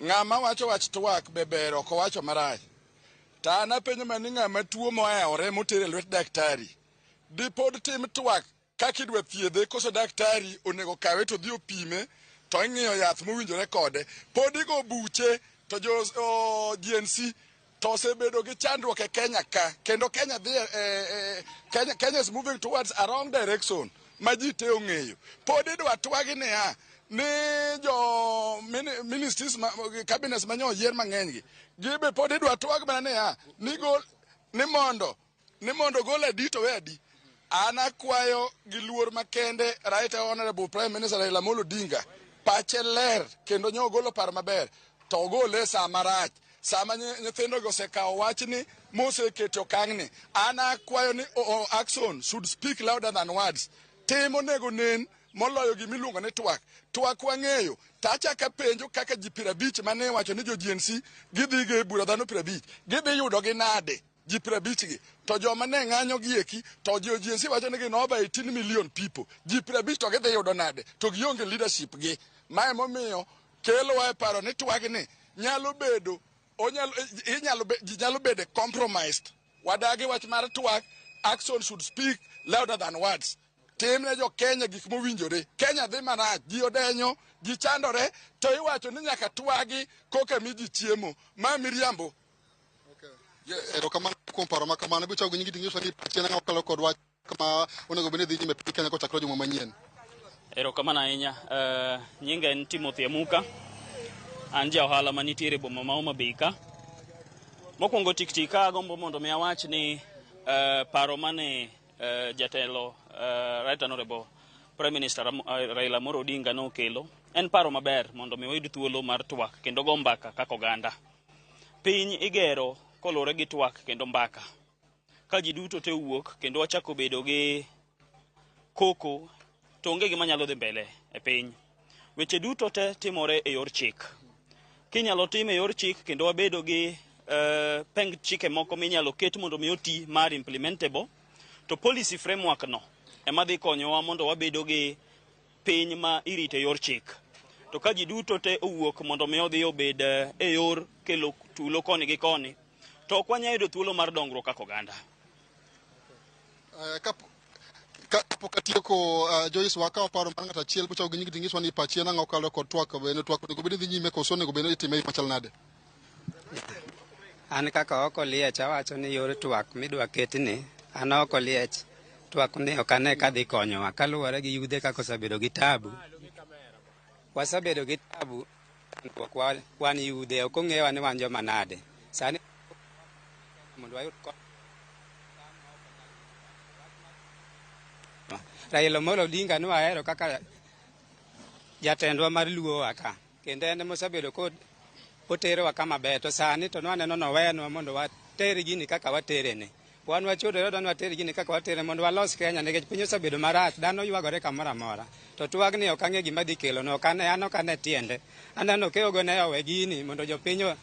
Ng'ama wacho wach twak be ber, ok owacho marach. To an apenjo mana ni ng'ama tuo mohewore moter e lwet daktari, dipod tim twak kaka idwa thiedhe koso daktari onego kawe to dhi opime to ing'iyo yath mowinjore kode? Pod igo buche to jo GNC to osebedo gi chandruok e Kenya ka, kendo Kenya dhi e, Kenya is moving towards a wrong direction ma ji te ong'eyo. Pod idwa twagi niya ni jo ministries ma, cabinets ma nyo oyier mang'eny gi gibe pod idwa twag mana niya ni gol ni mondo gol adi to we adi. An akwayo gi luor makende Right Honorable Prime Minister Raila Amolo Odinga, pache ler kendo nyo ogolo paro maber, to ogole e sa marach, sama nyithindogi osekawo wachni moseketo okang'ni. An akwayo ni action should speak louder than words. Tim onego nen moloyo gimiluongo ni twak. Twak wang'eyo to achako apenjo kaka ji 50 mane wacho ni jo GNC gidhi go e bura, dhano 50 gidhi yudogi nade ji 50 gi? To joma ne ng'anyo gi eki to jo GNC wacho ni gin over 18 million people, ji 50 to gidhi yudo nade to gionge leadership gi? Mae momiyo kelowa e paro ni twagni nyalo bedo onyalo inyalo ji nyalo bedo compromised. Wadagi wach mar twak. Action should speak louder than words. Tim ne jo Kenya gik mowinjore. Kenya dhi marach, ji odenyo, ji chandore, to iwacho ni nyaka twagi koka mi ji chiemo. Ma miriambo. Yes. Erokamano kuom paro ma kamano. Ibiro chako gi nyingi tinyiso ni pachi en ang'o kokalo kod wach ma onego bed ni dhi nyime e piny Kenya kochakore juma manyien. Erokamano ahinya. Nyinga en Timothy Amuka. An ja ohala manitiere e boma ma Homa Bay ka. Mokwongo tik tik ka agombo mondo mi awach ni paro mane jatelo Right Honorable Prime Minister Raila Amolo Odinga nokelo en paro maber mondo mi wayud thuolo mar twak kendo go mbaka kaka oganda. Piny igero koluwore gi twak kendo mbaka. Ka ji duto te owuok kendo wachako bedo gi koko, to onge gima nyalo dhi mbele e piny. Weche duto te timore e yor chik. Kinyalo tim e yor chik kendo wabedo gi peng chike moko minyalo ket mondo mi oti mar implementable, to policy framework no ema dhi konyowa mondo wabedo gi piny ma irito e yor chik. To ka ji duto te owuok mondo mi odhi obed e yor kelo tulo koni gi koni, to ok wanyal yudo thuolo mar dongruok kaka oganda. Kapok atieko, Joyce, wakawo paro mar ng'ato achiel bochako gi nyingi tinyiso ni pachi en ang'o kokalo kod twak. Bende twak onego bed ni dhi nyime koso onego bed ni itime e yo machal nade? An kaka oko liech awacho ni yor twak midwa ketni, an oko liech twak ni ok ane ka dhi konyowa kaluwore gi yudhe kaka osebedo gi tabu. Wasebedo gi tabu chandruok wan yudhe ok ong'ewa ni wan joma nade. Sani mondo wayud kony. Raila Amolo Odinga ne wahero kaka jatendwa mar luowa ka, kendo en emosebedo ko oterowa kama ber, to sani to nwaneno nowenwa mondo water gini kaka waterene. Wan wachodore dwa ni water gini kaka watere mondo walos Kenya, nikech piny osebedo marach, dhano ywagore kamoro amora. To twagni ok ang'e gima dhi kelo no, ok ane, an ok ane tiende. Aneno Okeogo ne owe gini mondo jopiny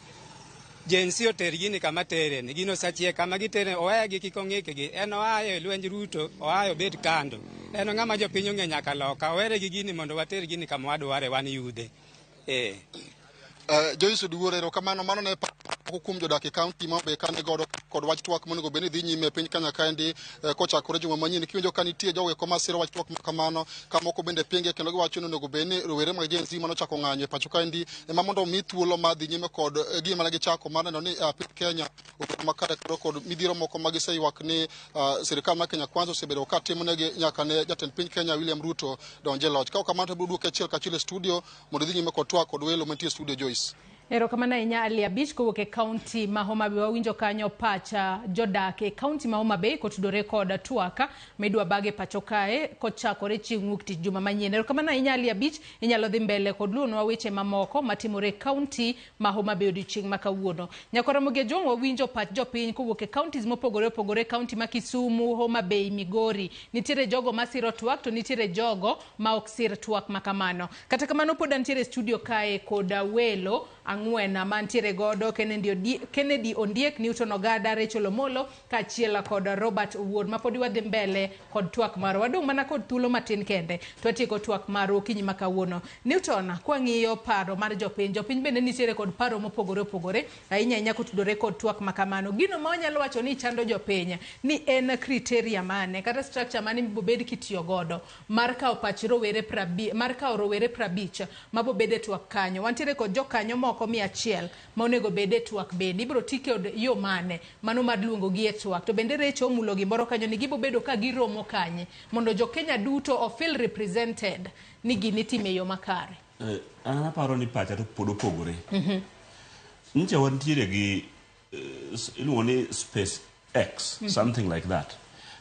Gen Z oter gini kama tereni. Gino osechiek kama gitere, owegi kik ong'ikgi. En oa e lwenj Ruto, oa obed kando. En ng'ama jopiny ong'e nyaka loka. Owere gi gini mondo water gini kama wadware wan yudhe. Joyce Oduor, erokamano. Mano ne Moko kuom jodak e kaunti ma Homabay kane godo kod wach twak monego bed ni dhi nyime e piny Kenya kaendi kochakore juma manyien. Kiwinjo ka nitie jogo eko masiro wach twak ma kamano, ka moko bende pinge kendo giwacho ni onego bed ni rowere mag Gen Z manochako ng'anyo e pacho kaendi ema mondo omi thuolo mar dhi nyime kod gima ne gichako mar neno ni piny Kenya obedo makare kendo kod midhiero moko ma giseywak ni sirikal mar Kenya Kwanza osebedo ka timonegi nyaka ne jatend piny Kenya William Ruto donj e loch. Ka ok kamano to abiro duoki achiel kachiel e studio mondo idhi nyime kod twak kod welo mantie e studio Joyce. Erokamano ahinya Ali Abich kowuok e kaunti ma Homa Bay. Wawinjo kanyo pacha jodak e kaunti ma Homa Bay kotudore kod twak midwa bag e pacho kae kochakore chieng' wuok tich juma manyien. Erokamano ahinya Ali Abich, inyalo dhi mbele kod luonwa weche mamoko matimore e kaunti ma Homa Bay odiochieng' ma kawuono. Nyakwa Ramogi Ajwang' wawinjo pach jopiny kowuok e counties mopogore opogore, kaunti ma Kisumu, Homa Bay, Migori. Nitiere jogo masiro twak to nitiere jogo ma ok sir twak ma kamano. Kata kamano pod antiere e studio kae kod welo ang'wen mantiere godo Kennedy Ondiek, Newton Ogada, Rachel Omolo kaachiel kod Robert Owuor ma podi wadhi mbele kod twak marwa. Wadong' mana kod thuolo matin kende to watieko twak marwa okinyi ma kawuono. Newton, kwang'iyo paro mar jopiny, jopiny bende nitiere kod paro mopogore opogore ahinya ahinya kotudore kod twak ma kamano. Gino ma wanyalo wacho ni chando jopiny ni en criteria mane kata structure mane mibobed kitiyo godo mar kawo pach rowere mar kawo rowere 50 mabobed e twak kanyo. Wantiere kod jokanyo moko 100 ma onego bed e twak bende. Ibiro ti kod yo mane mano mar luongo gi e twak. To bende Recho omulo gimoro kanyo ni gibobedo ka giromo kanye mondo jo Kenya duto o feel represented ni gini itimo e yo makare. An aparo ni pacha to pod opogore. Nyicha wantiere gi iluongo ni Space X, something like that.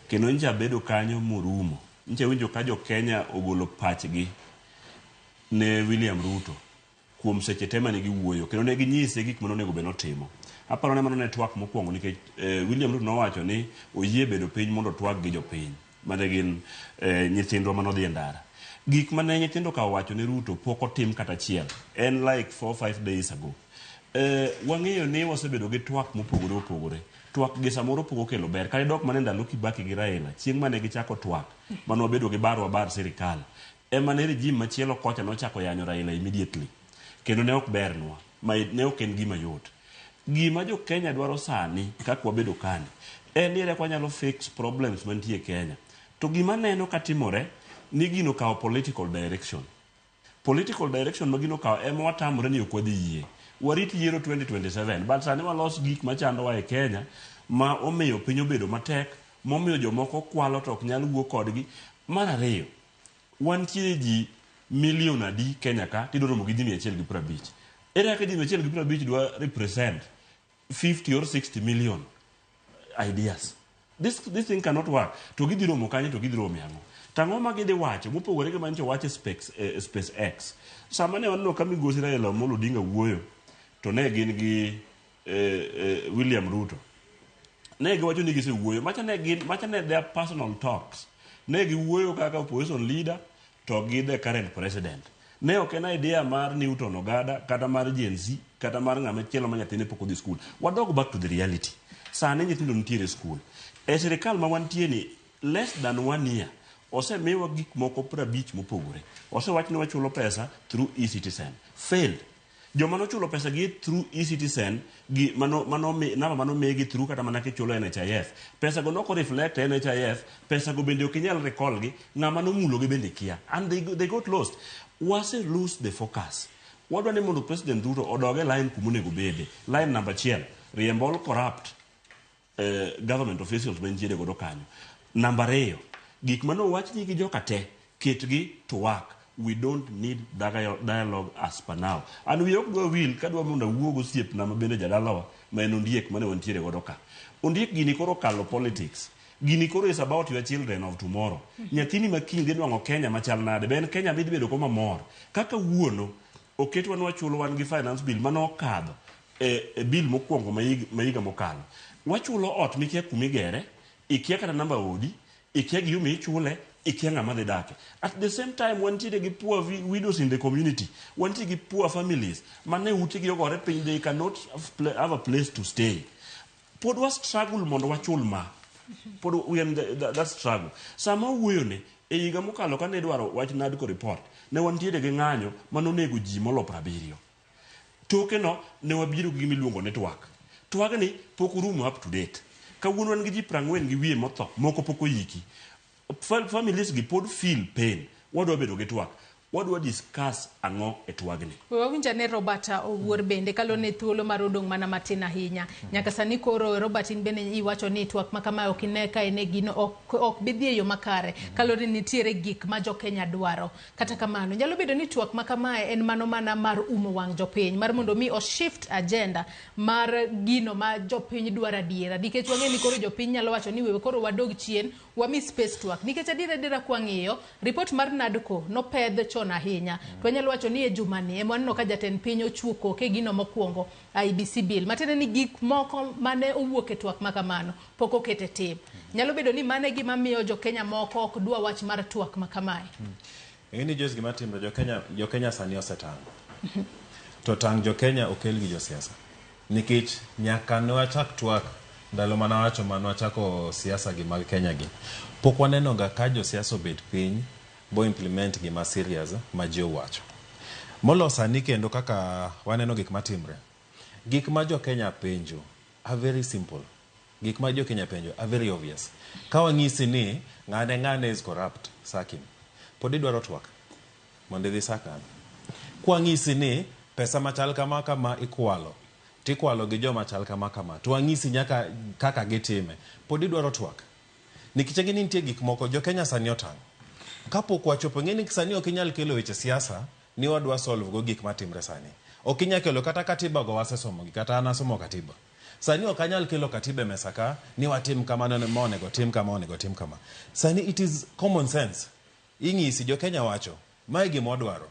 Kendo nyicha bedo kanyo morumo. Nyicha winjo ka jo Kenya ogolo pachgi ne William Ruto kuom seche te mane giwuoyo kendo ne ginyise gik mane onego bed notimo. Aparo ni mano ne twak mokwongo nikech William Ruto nowacho ni oyie bedo piny mondo otwag gi jopiny mane gin nyithindwa mane odhi e ndara. Gik mane nyithindo ka owacho ne Ruto pok otim kata achiel. En like 4-5 days ago. Wang'eyo ni wasebedo gi twak mopogore opogore. Twak gi samoro pok okelo ber. Kata idok mana e ndalo Kibaki gi Raila, chieng' mane gichako twak, mane wabedo gi barwa bar sirikal, ema ne regime machielo kocha nochako yanyo Raila immediately. Kendo ne ok bernwa, ma ne ok en gima yot. Gima jo Kenya dwaro sani, kaka wabedo kani, en ni ere kaka wanyalo fix problems mantie e Kenya. To gima neno katimore, ni gino okawo political direction. Political direction ma gino okawo ema watamore ni ok wadhi yie. Warit yiero 2027, but sani walos gik machandowa e Kenya ma omiyo piny obedo matek, momiyo jomoko kwalo to ok nyal wuo kodgi. Mar ariyo, wantie ji milion adi Kenya ka tidwa romo gi ji 150. Ere kaka ji 150 dwa represent 50 or 60 million ideas? This thing cannot work. To gidhi romo kanye to gidhi romo e ang'o? To ang'o ma gidhi wacho mopogore gi manyicho wach e Space X? Sama ne waneno ka migosi Raila Amolo Odinga wuoyo, to ne gin gi William Ruto. Ne giwacho ni gisewuoyo, macha ne gin, macha ne their personal talks. Ne giwuoyo kaka opposition leader to gi the current president. Ne ok en idea mar Newton Ogada, kata mar Gen Z, kata mar ng'ama chielo ma nyathine pok odhi school. Wadog back to the reality. Sani nyithindo nitiere e school. E sirikal ma wantie ni, less than 1 year, osemiwa gik moko 50 mopogore. Osewach ni wachulo pesa through e-Citizen. Failed. Joma nochulo pesa gi through e-Citizen, gi mano namba mano migi through kata mana kichulo NHIF. Pesa go noko reflect NHIF, pesa go bende ok inyal recall gi, ng'ama nomulo gi bende kia. And they got lost. Wase lose the focus. Wadwa ni mondo President Ruto odog e line kuma onego bede. Line number 1, riemb all corrupt government officials mantiere godo kanyo. Namba 2, gik mane owachni gi joka te, ketgi to work. We don't need dialogue as per now. And we ok dwa wil kadwa mondo awuo gosiepna ma bende jadalawa ma en Ondiek mane wantiere godo ka. Ondiek gini koro okalo politics. Gini koro is about your children of tomorrow. Nyathini ma kiny dhi nwang'o Kenya machal nade? Be en Kenya midhi bedo go mamor? Kaka wuono, oketwa ni wachulo wan gi finance bill mane okadho e bill mokwongo ma higa mokalo. Wachulo ot mikia kumigere, ikia kata namba odi, ikia gima ichule, ikia ng'ama dhi dake. At the same time, wantiere gi poor widows in the community. Wantiere gi poor families mane utegi ogore piny, they cannot have a place to stay. Pod wa struggle mondo wachul ma. Pod we are in that struggle. Sama wuoyo ne, e higa mokalo kane idwaro wach NADCO report, ne wantiere gi ng'anyo mane onego ji molo 70. Toke no, ne wabiro gi gima iluongo ni twak. Twagni pok orumo up to date. Kawuono wan gi ji 40 gi wiye motho, moko pok oyiki. Families gi pod feel pain. Wadwa bedo gi twak. Wadwa discuss ang'o e twagni? We wawinj ane Robert Owuor bende kaluwore ni thuolo mar odong' mana matin ahinya. Nyaka sani koro Robert in bende iwacho ni twak ma kamae ok ine ka en e gino ok bi dhi e yo makare kaluwore ni nitiere gik ma jo Kenya dwaro. Kata kamano, nyalo bedo ni twak ma kamae en mano mana mar umo wang' jopiny mar mondo mi o shift agenda mar gino ma jopiny dwaro adiera. Nikech wang'e ni koro jopiny nyalo wacho ni wewe koro wadog chien wami space twak. Nikech adiera adiera kwang'iyo, report mar NADCO nopedh chon ahinya. To wanyalo wacho ni e jumani ema waneno ka jatend piny ochuo koke gino mokwongo IEBC bill. Matiende ni gik moko mane owuok e twak ma kamano pok oket e tim. Nyalo bedo ni mano e gima miyo jo Kenya moko ok dwa wach mar twak ma kamae. Ing'e ni Joyce gima timre jo Kenya sani osetang'. To tang' jo Kenya okel gi josiasa. Nikech nyaka ne wachak twak ndalo mane awacho mane wachako siasa gi mag Kenya gi. Pok waneno ga ka josiasa obet piny bo implement gima serious ma ji owacho. Molo sani kendo kaka waneno gik matimre. Gik ma jo Kenya penjo are very simple. Gik ma jo Kenya penjo are very obvious. Ka wanyisi ni ng'ane ng'ane is corrupt, sack him. Pod idwaro twak mondo idhi sak ng'ano. Kwang'isi ni pesa machal kama kama ikwalo, tikwalo gi joma chal kama kama, to wang'isi nyaka kaka gitime, pod idwaro twak. Nikech ing'e ni nitie gik moko, jo Kenya sani otang'. Kapok wachopo, ing'e ni sani ok inyal kelo weche siasa ni wadwa solve go gik matimre sani. Ok inyal kelo kata katiba go wasesomo gi, kata an asomo katiba. Sani ok anyal kelo katiba e mesa ka ni watim kamano ma onego tim kama onego tim kama. Sani it is common sense. Ing'isi jo Kenya wacho, mae gima wadwaro.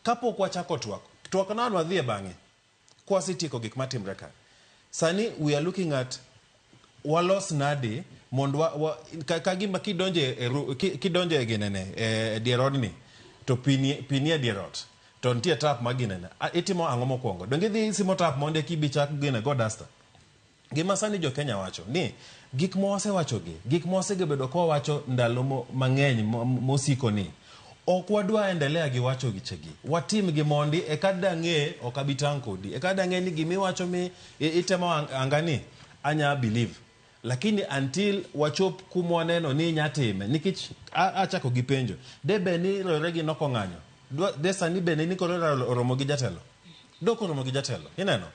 Kapok wachako twak, twak no an wadhi e bang'e. Kwasetieko gik matimre ka. Sani we are looking at walos nade mondo ka gima kidonje e ginene e dier odni to pi nie dier ot to nitie tap ma ginene itimo ang'o mokwongo donge idhi simo tap mondo eka ibi chak gine go dasta gima sani jo Kenya wacho ni gik ma wasewachogi gik ma wasebedo ka wawacho ndalo mang'eny mosiko ni ok wadwa endelea gi wacho wechegi watim gi mondi eka dang'e ok abi tang' kodi eka dang'e ni gimiwacho mi itemo anga ni anya believe lakini until wachop kuma waneno ni inya time nikech achako gi penjo de bed ni rowere gi nokong'anyo de sani bende ni koro oromo gi jatelo dok oromo gi jatelo ineno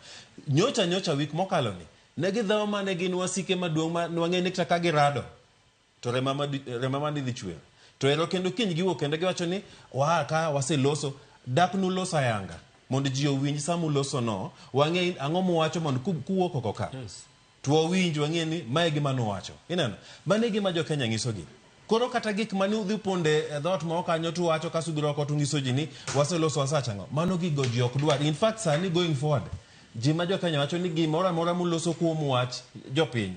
nyocha nyocha wik mokalo ni ne gidhawo mane gin wasike maduong' ma nwang'e ni kata ka girado to remo mane dhi chwer to ero kendo kiny giwuok kendo giwacho ni waa ka waseloso dak nuloso ayanga mondo ji owinj sama uloso no wang'e ang'o muwacho mondo kuwuok oko ka to wawinj wang'e ni mae gima nuwacho ineno mano e gima jo Kenya nyisogi koro kata gik mane udhi ponde e dhoot moro kanyo tuwacho kasto ubiro oko tung'iso ji ni waseloso wasachang'o mano gigo ji ok dwar in fact sani going forward ji ma jo Kenya wacho ni gimoro amora muloso kuom wach jopiny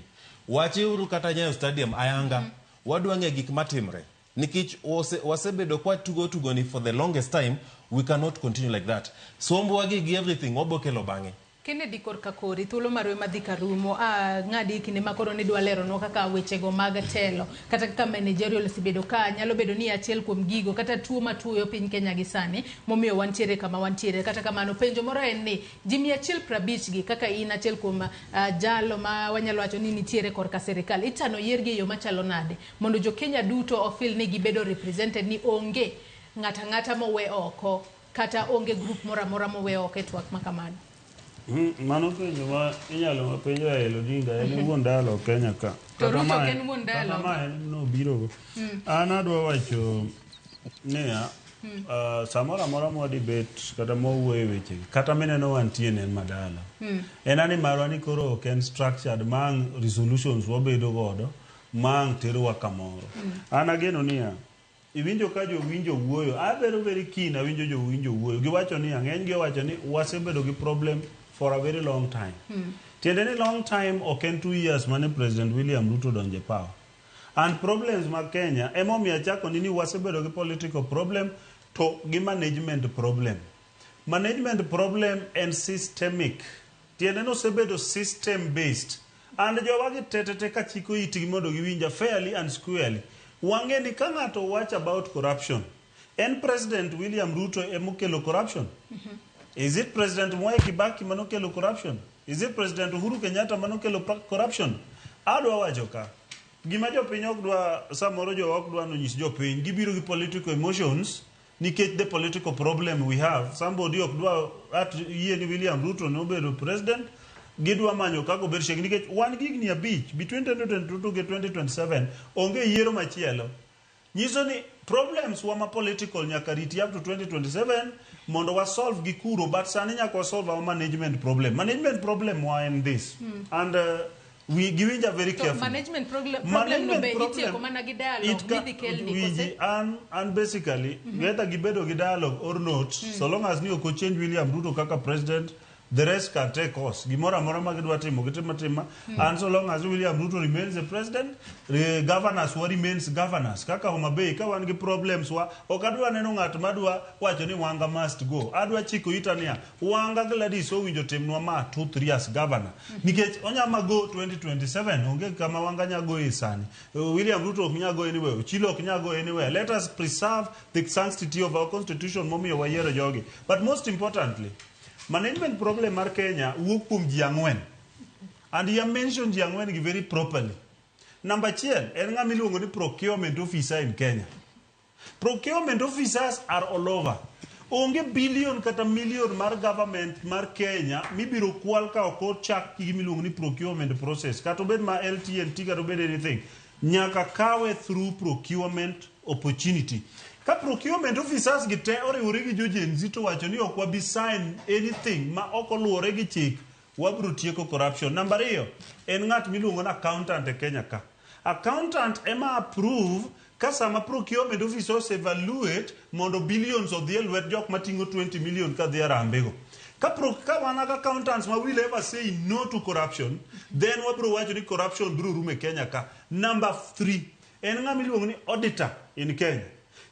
wachiuru kata Nyayo Stadium ayanga wadwa ng'e gik matimre nikech wasebedo kwa tugo tugo ni for the longest time we cannot continue like that sombwa gi gi everything wabo kelo bang'e Kennedy korka kori thuolo marwe madhi karumo a ng'adi kinde ma koro nidwa leronwa kaka wechego mag telo kata kaka managerial osebedo ka nyalo bedo ni achiel kuom gigo kata tuo matuoyo piny Kenya gi sani momiyo wantiere kama wantiere kata kamano penjo moro en ni ji 150 gi kaka in achiel kuom jalo ma wanyalo wacho ni nitiere korka sirikal ichano yiergi e yo machalo nade mondo jo Kenya duto ofil ni gibedo represented ni onge ng'ata ng'ata mowe oko kata onge group moro amora mowe oko e twak ma kamano. Mano penjo ma inyalo ma penjo Raila Odinga en wuon dala Kenya ka. To Ruto ok en wuon dala. Kata ma en nobirogo. An adwa wacho niya, samoro amora mwa debate kata mwawuoyo e wechegi, kata mineno wantie ne en madala. En ani marwa ni koro ok en structured ma ang' resolutions wabedo godo ma ang' terowa kamoro. An ageno niya, iwinjo ka jowinjo wuoyo, abedo very keen awinjo jowinjo wuoyo. Giwacho niya, ng'eny gi owacho ni wasebedo gi problem for a very long time. Tiende ni long time ok en 2 years mane President William Ruto donje power. And problems mag Kenya emomiyo achako ni wasebedo gi political problem to gi management problem. Management problem en systemic. Tiende ni osebedo system based. And jowa gi tetete ka chiko itgi mondo giwinja fairly and squarely. Wang'e ni ka ng'ato wacho about corruption, en President William Ruto emokelo corruption. Is it President Mwai Kibaki manokelo corruption? Is it President Uhuru Kenyatta manokelo corruption? Adwa wacho ka gima jopiny ok dwa, samoro jowa ok dwa nonyis jopiny, gibiro gi political emotions nikech the political problem we have. Somebody ok dwa at yie ni William Ruto nobedo president, gidwa manyo kaka obed shek nikech wan gi higni 5 between 2022 gi 2027 onge yiero machielo. Nyiso ni problems wa ma political nyaka riti up to 2027 mondo wa solve gi kuro, but sani nyaka wa solve our management problem. Management problem wa en this and we giwinja very To carefully. management problem no Management be problem- itieko mana gi dialogue midhi kelni winji, kose? an basically whether gibedo gi dialogue or not, so long as ni ok ochange William Ruto kaka president, the rest can take course. Gimoro amora ma gidwa timo gitimo atima. And so long as William Ruto remains the president, the governors wa remains governors. Kaka Homa Bay ka wan gi problems wa, ok adwa neno ng'at madwa wacho ni Wanga must go. Adwa chiko ita niya, Wanga Gladys owinjo timnwa ma 2 3 as governor nikech onyama go 2027. Onge kama Wanga nya go e sani. William Ruto ok nya go anywhere, Ochilo ok nya go anywhere. Let us preserve the sanctity of our constitution momiyo wayiero jogi. But most importantly, management problem mar Kenya wuok kuom ji ang'wen, and you mention ji ang'wen gi very properly. Number achiel en ng'ama iluongo ni procurement officer in Kenya. Procurement officers are all over. Onge billion kata million mar government mar Kenya mibiro kwal ka ok ochak gi gima iluongo ni procurement process, kata obed ma LTNT, kata obed anything, nyaka kawe through procurement opportunity. Ka procurement officers gi te oriwore gi jo Gen Z to wacho ni ok wabi sign anything ma ok oluwore gi chik, wabiro tieko corruption. Namba 2 en ng'at miluongo ni accountant e Kenya ka. Accountant ema approve ka sama procurement officers evaluate mondo billions odhi e lwet jok mating'o 20 million kadhi arambego. Ka wan kaka accountants ma will ever say no to corruption, then wabiro wacho ni corruption biro rumo e Kenya ka. Number 3 en ng'ama iluongo ni auditor in Kenya.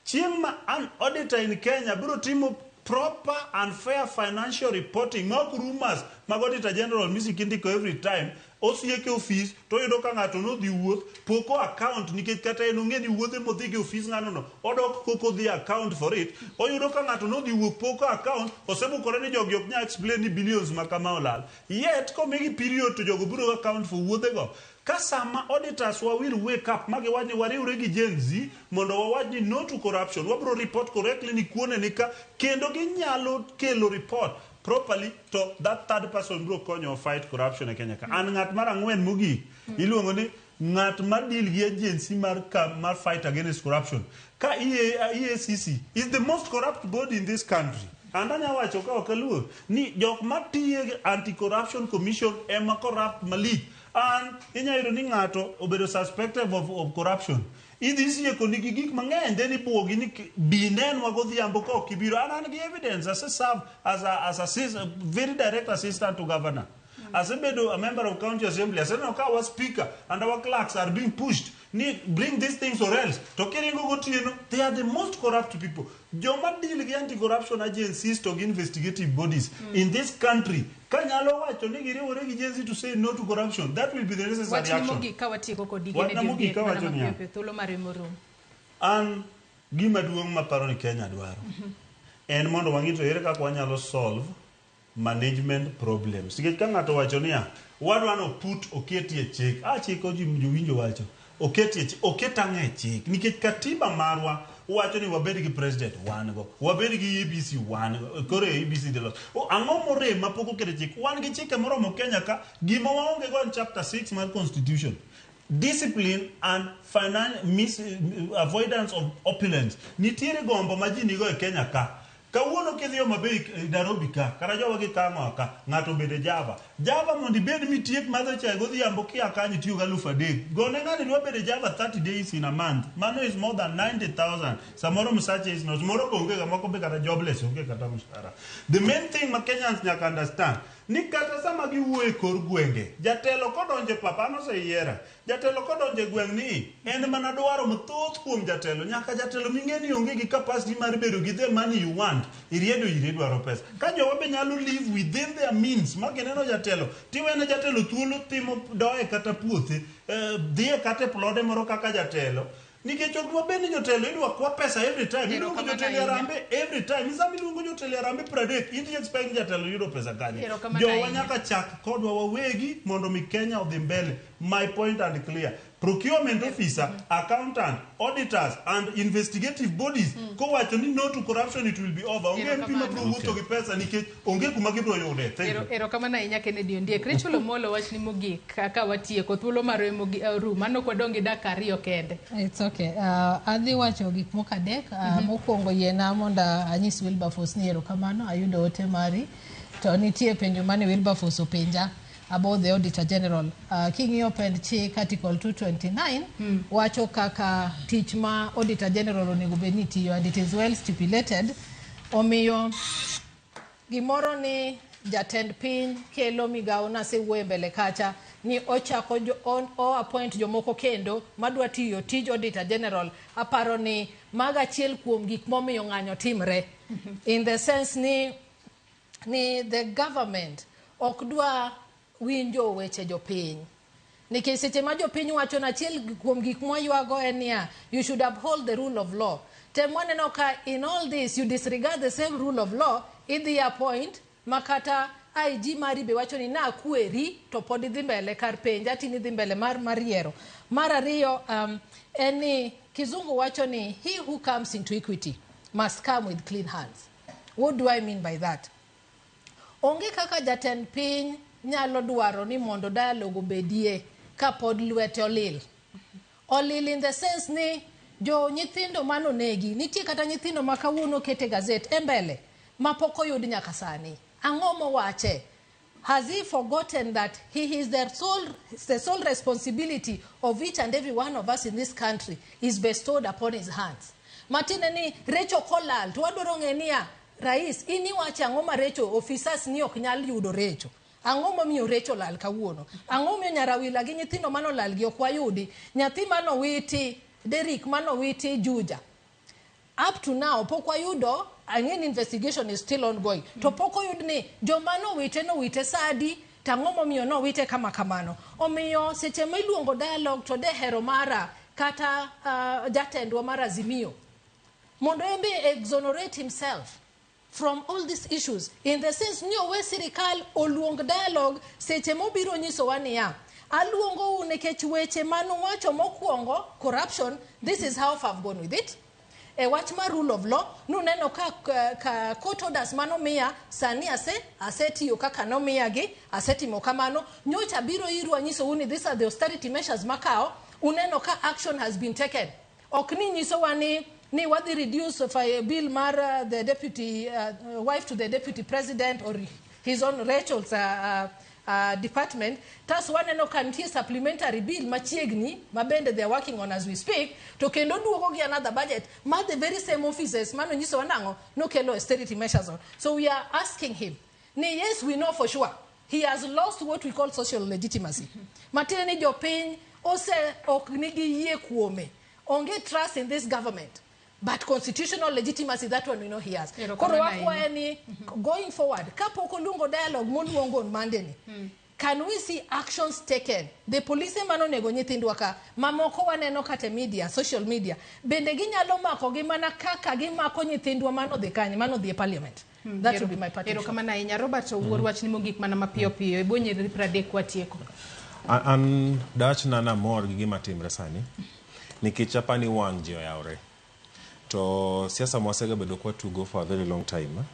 Chieng' ma an auditor in Kenya biro timo proper and fair financial reporting ma ok rumors mag auditor general misiki ndiko every time. Osieke ofis to oyudo ka ng'ato nodhi wuoth pok o account, nikech kata en ong'e ni wuodhe modhi gi ofis ng'ano no odok kok odhi account for it. Oyudo ka ng'ato nodhi wuok pok o account, osebukore ni jogi ok nyal explain ni billions ma kama olal, yet komigi period to jogo biro account for wuodhego. Ka sama auditors wa will wake up ma giwach ni wariwre gi Gen Z mondo wawach ni no to corruption, wabiro report correctly ni kuone ni ka kendo ginyalo kelo report properly, to that third person biro konyo fight corruption e Kenya ka. An ng'at mar ang'wen mogik iluongo ni ng'at ma deal gi agency mar fight against corruption ka EACC is the most corrupt body in this country. And anya wacho ka ok aluor ni jok matiye Anti-Corruption Commission ema corrupt malich. And inya yudo ni ng'ato obedo suspected of corruption, idhi sieko nigi gik mang'eny, then ibuogi ni bi nenwa godhiambo. Ka ok ibiro, an gi evidence. Ase serve as a very direct assistant to governor, asebedo a member of county assembly, aseneno ka our speaker and our clerks are being pushed ni bring these things or else. To kiringo gotieno, they are the most corrupt people. Joma deal gi anti-corruption agencies to gi investigative bodies in this country kanyalo wacho ni giriwore gi Gen Z to say no to corruption, that will be the necessary Wachni action. Mogik ka watieko kod Wachna mogik ka wacho niya. Piyo, thuolo mar morum. An gima duong' maparo ni Kenya dwaro en mondo wang'i to ere kaka wanyalo solve management problems, nikech ka ng'ato wacho niya wadwa no put oketie chik a chiko ji jowinjo wacho oketie chik, oket ang'e e chik, nikech katiba marwa wacho ni wabed gi president wan go, wabed gi IEBC wan go, koro IEBC dhi los. Ang'o morem mapok oketo chik? Wan gi chike moromo Kenya ka. Gima waonge go en chapter 6 mar constitution, discipline and avoidance of opulence. Nitiere gombo ma ji nigo e Kenya ka. Kawuono kidhi Homa Bay, Nairobi ka, kata jowa gi Kang'o ka, ng'ato obede Java. Java mondo ibed mitiek madho chae godhiambo kia kanyo itiyo gi 3,000. Gone ng'ani dwa bedo e Java 30 days in a month. Mano is more than 90,000. Samoro msache is not. Moro be onge ga, moko be kata jobless, onge kata mshahara. The main thing ma Kenyans nyaka understand ni kata sama giwuoyo e kor gwenge, jatelo kodonjo e pap, an oseyiera. Jatelo kodonjo e gweng' ni en mana dwaro mathoth kuom jatelo. Nyaka jatelo ming'e ni onge gi capacity mar bedo gi the money you want, iriedo ire dwaro pesa. Ka jowa be nyalo live within their means, ma kineno jatelo, tiwene jatelo thuolo timo doye kata puothe, dhiye kata e plode moro kaka jatelo. Nikech ok wabed ni jotelo idwa kwa pesa every time. Iluongo Erokamano jotelo e ahinya. harambee every time. Sama iluongo jotelo e harambee 30, in expect ni jatelo yudo pesa kanye? Erokamano Jowa ahinya. nyaka chak kodwa wawegi mondo mi Kenya odhi mbele. My point and clear. Procurement officer, accountant, auditors and investigative bodies kowacho ni no to corruption, it will be over. Onge MP Erokamano. mabiro wuotho gi pesa nikech onge kuma gibiro yude. Thank you. Erokamano ahinya Kennedy Ondiek. Rachel Omolo, wachni mogik ka watieko thuolo marwa rumo. Aneno ka wadong' gi dakika 2 kende. It's okay. Adhi wacho gik moko adek. Mokwongo yiena mondo anyis Wilberforce ni erokamano, ayudo ote mari. To nitie penjo mane Wilberforce openja about the Auditor General. King'iyo pend chik Article 229 wacho kaka tich ma Auditor General onego bed ni tiyo, and it is well stipulated. Omiyo gimoro ni jatend piny kelo migawo nasewuoyo mbele kacha ni ochako o appoint jomoko kendo madwa tiyo tij Auditor General. Aparo ni mago achiel kuom gik momiyo ng'anyo timre, in the sense ni the government ok dwa winjo weche jopiny, nikech seche ma jopiny wacho na achiel kuom gik mwaywago en niya, you should uphold the rule of law. Tem waneno ka in all this you disregard the same rule of law, idhi appoint makata IG mari be wacho ni nakweri to pod idhi mbele kar penja tini idhi mbele mar yiero. Mar ariyo, en ni kizungu wacho ni he who comes into equity must come with clean hands. What do I mean by that? Onge kaka jatend piny nyalo dwaro ni mondo dialogue obedie kapod lwete olil. Olil in the sense ni jo nyithindo manonegi, nitie kata nyithindo ma kawuono okete gazet e mbele ma pok oyud nyaka sani. Ang'o mowache? Has he forgotten that he is the sole responsibility of each and every one of us in this country is bestowed upon his hands? Matiende ni Recho kolal to wadwaro ng'e niya, rais, in iwacho ang'o ma Recho officers ni ok nyal yudo Recho? Ang'o momiyo Recho lal kawuono? Ang'o momiyo Nyarawila gi nyithindo manolal gi ok wayudi? Nyathi manowiti Derrick manowiti Juja, up to now pok wayudo. Ang'e ni investigation is still ongoing, to pok oyud ni joma nowite nowite sadi to ang'o momiyo nowite kama kamano. Omiyo seche ma iluongo dialogue to de hero mara kata jatendwa mar Azimio mondo en be exonerate himself from all these issues, in the sense ni owe sirikal oluong dialogue seche mobiro nyisowa niya, aluongou nikech weche manuwacho mokwongo corruption, this is how far I've gone with it. E wach mar rule of law, nuneno ka court orders manomiya sani asetiyo kaka nomiyagi, asetimo kamano. Nyocha biro iru anyisou ni these are the austerity measures makawo, uneno ka action has been taken. Ok ni nyisowa ni wadhi reduce bill mar the deputy wife to the deputy president or his own Rachel's department. Tas waneno ka nitie supplementary bill machiegni ma bende they are working on as we speak, to kendo duogo gi another budget ma the very same offices mano nyisowa nang'o nokelo austerity measures on. So we are asking him ni yes, we know for sure he has lost what we call social legitimacy. Matiende ni jopiny ose ok nigi yie kuome, onge trust in this government, but constitutional legitimacy, that one we know he has. Koro wakwaye ni going forward, kapok oluongo dialogue moluongo on Monday ni, can we see actions taken? The police manonego nyithindwa ka mamoko waneno kata media, social media bende ginyalo mako gi mana kaka gimako nyithindwa manodhi kanye, manodhi e parliament. That would be my parting shot. Erokamano ahinya. Robert Owuor, wachni mogik mana mapiyo piyo e bwo nyiriri 30 watieko. An dawachna namor gi gima timre sani nikech apani wang' ji oyawre. To siasa mwasegabedo kwatugo for a very long time,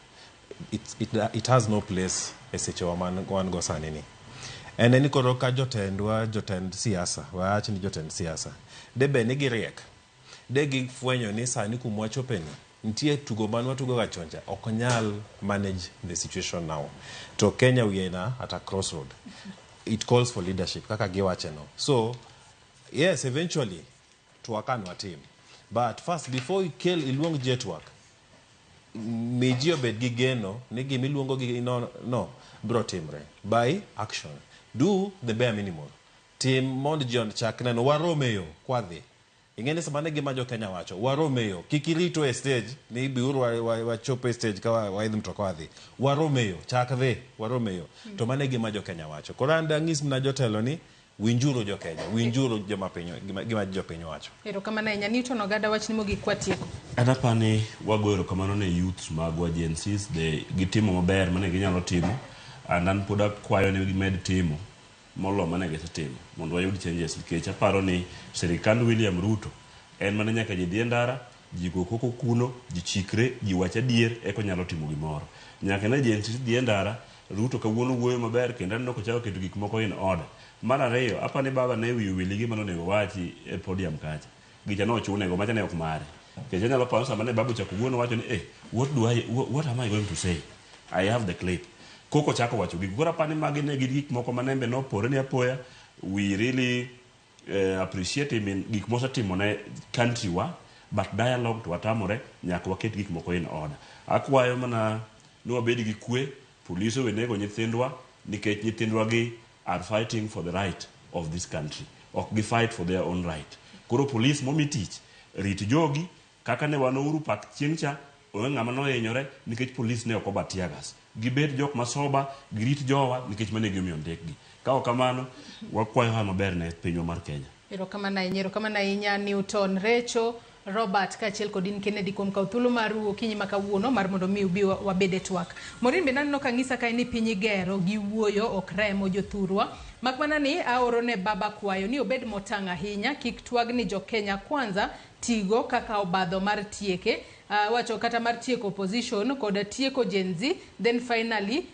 it has no place e sechewa wan go sani ni. En ni koro ka jotendwa, jotend siasa, wawach ni jotend siasa, de bed ni giriek, de gifwenyo ni sani kumwachopeni, nitie tugo man watugo ga chon cha, ok nyal manage the situation now. To Kenya we are at a crossroad. It calls for leadership, kaka giwache no. So, yes, eventually, twak an watim. But first, before ikel iluong ji e twak, mi ji obed gi geno ni gima iluongo gi no biro timre. By action. Do the bare minimum. Tim mondo ji ochak neno warom e yo kwadhi. Ing'e ni sama ne gima jo Kenya wacho, warom e yo. Kik irito e stage ni biuru wachop e stage ka waidh mtoka wadhi. Warom e yo, chak dhi, warom e yo. To mano e gima jo Kenya wacho. Koro an dang'is mana jotelo ni Winjuru jo Kenya, winjuru joma piny, gima, gima jopiny wacho. Erokamano ahinya. Newton Ogada, wachni mogik kwatieko. An apani wago erokamano ne youths magwa Gen Zs, they gitimo maber mane ginyalo timo and an pod akwayo ni gimed timo molo mane gisetimo mondo wayud changes nikech aparo ni sirikand William Ruto en mana nyaka ji dhi e ndara ji go koko kuno ji chikre ji wach adier eka onyalo timo gimoro nyaka ne Gen Z dhi e ndara Ruto kawuono wuoyo maber kendo aneno kochako keto gik moko in order mar ariyo apani baba ne wiye owil gi gima nonego owachi e podium kacha gicha nochune go macha ne ok mare nikech anyalo paro sama ne baba ochako wuoyo nowacho ni eh what do I what am I going to say I have the clip koko ochako wacho gigo koro apani magi ne gin gik moko manembe nopore ni apoya we really appreciate him in gik mosetimo ne country wa but dialogue to watamore nyaka waket gik moko in order akwayo mana ni wabed gi kwe police owe nego nyithindwa nikech nyithindwa gi are fighting for the right of this country ok gi fight for their own right koro police momi tich rit jogi kaka ne wan Uhuru Park chieng' cha onge ng'ama nohinyore nikech police ne ok oba tear gas gibed jok masoba girit jowa nikech mano e gimomiyo ondikgi ka ok kamano wakwayo hawi maber ne pinywa mar Kenya Erokamano ahinya, erokamano ahinya Newton Recho, Robert kaachiel kod in Kennedy kuom kawo thuolo maru okinyi ma kawuono mar mondo mi ubi wabed e twak. Maureen bende aneno ka ng'isa kae ni piny igero gi wuoyo ok remo jothurwa. Mak mana ni aoro ne baba kwayo ni obed motang' ahinya kik twag ni jo Kenya kwanza tigo kaka obadho mar tieke wacho kata mar tieko opposition kod tieko Gen Z then finally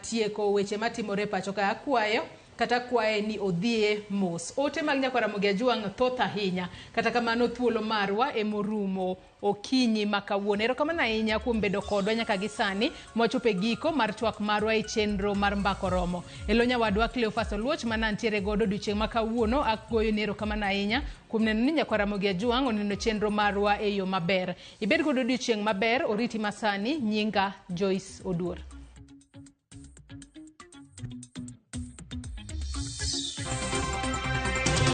tieko weche matimore pacho ka akwayo kata kwaye ni odhiye mos. Ote mag Nyakwar Ramogi Ajwang' thoth ahinya. Kata kamano thuolo marwa emorumo okinyi ma kawuono. Erokamano ahinya kuom bedo kodwa nyaka gi sani mwachopo e giko mar twak marwa e chenro mar Mbako Romo. E lo nyawadwa Cleophas Oluoch mana ntiere godo odiochieng' ma kawuono agoyo ni erokamano ahinya kuom neno ni Nyakwar Ramogi Ajwang' oneno chenro marwa e yo maber. Ibed godo odiochieng' maber, oriti masani, nyinga Joyce Oduor.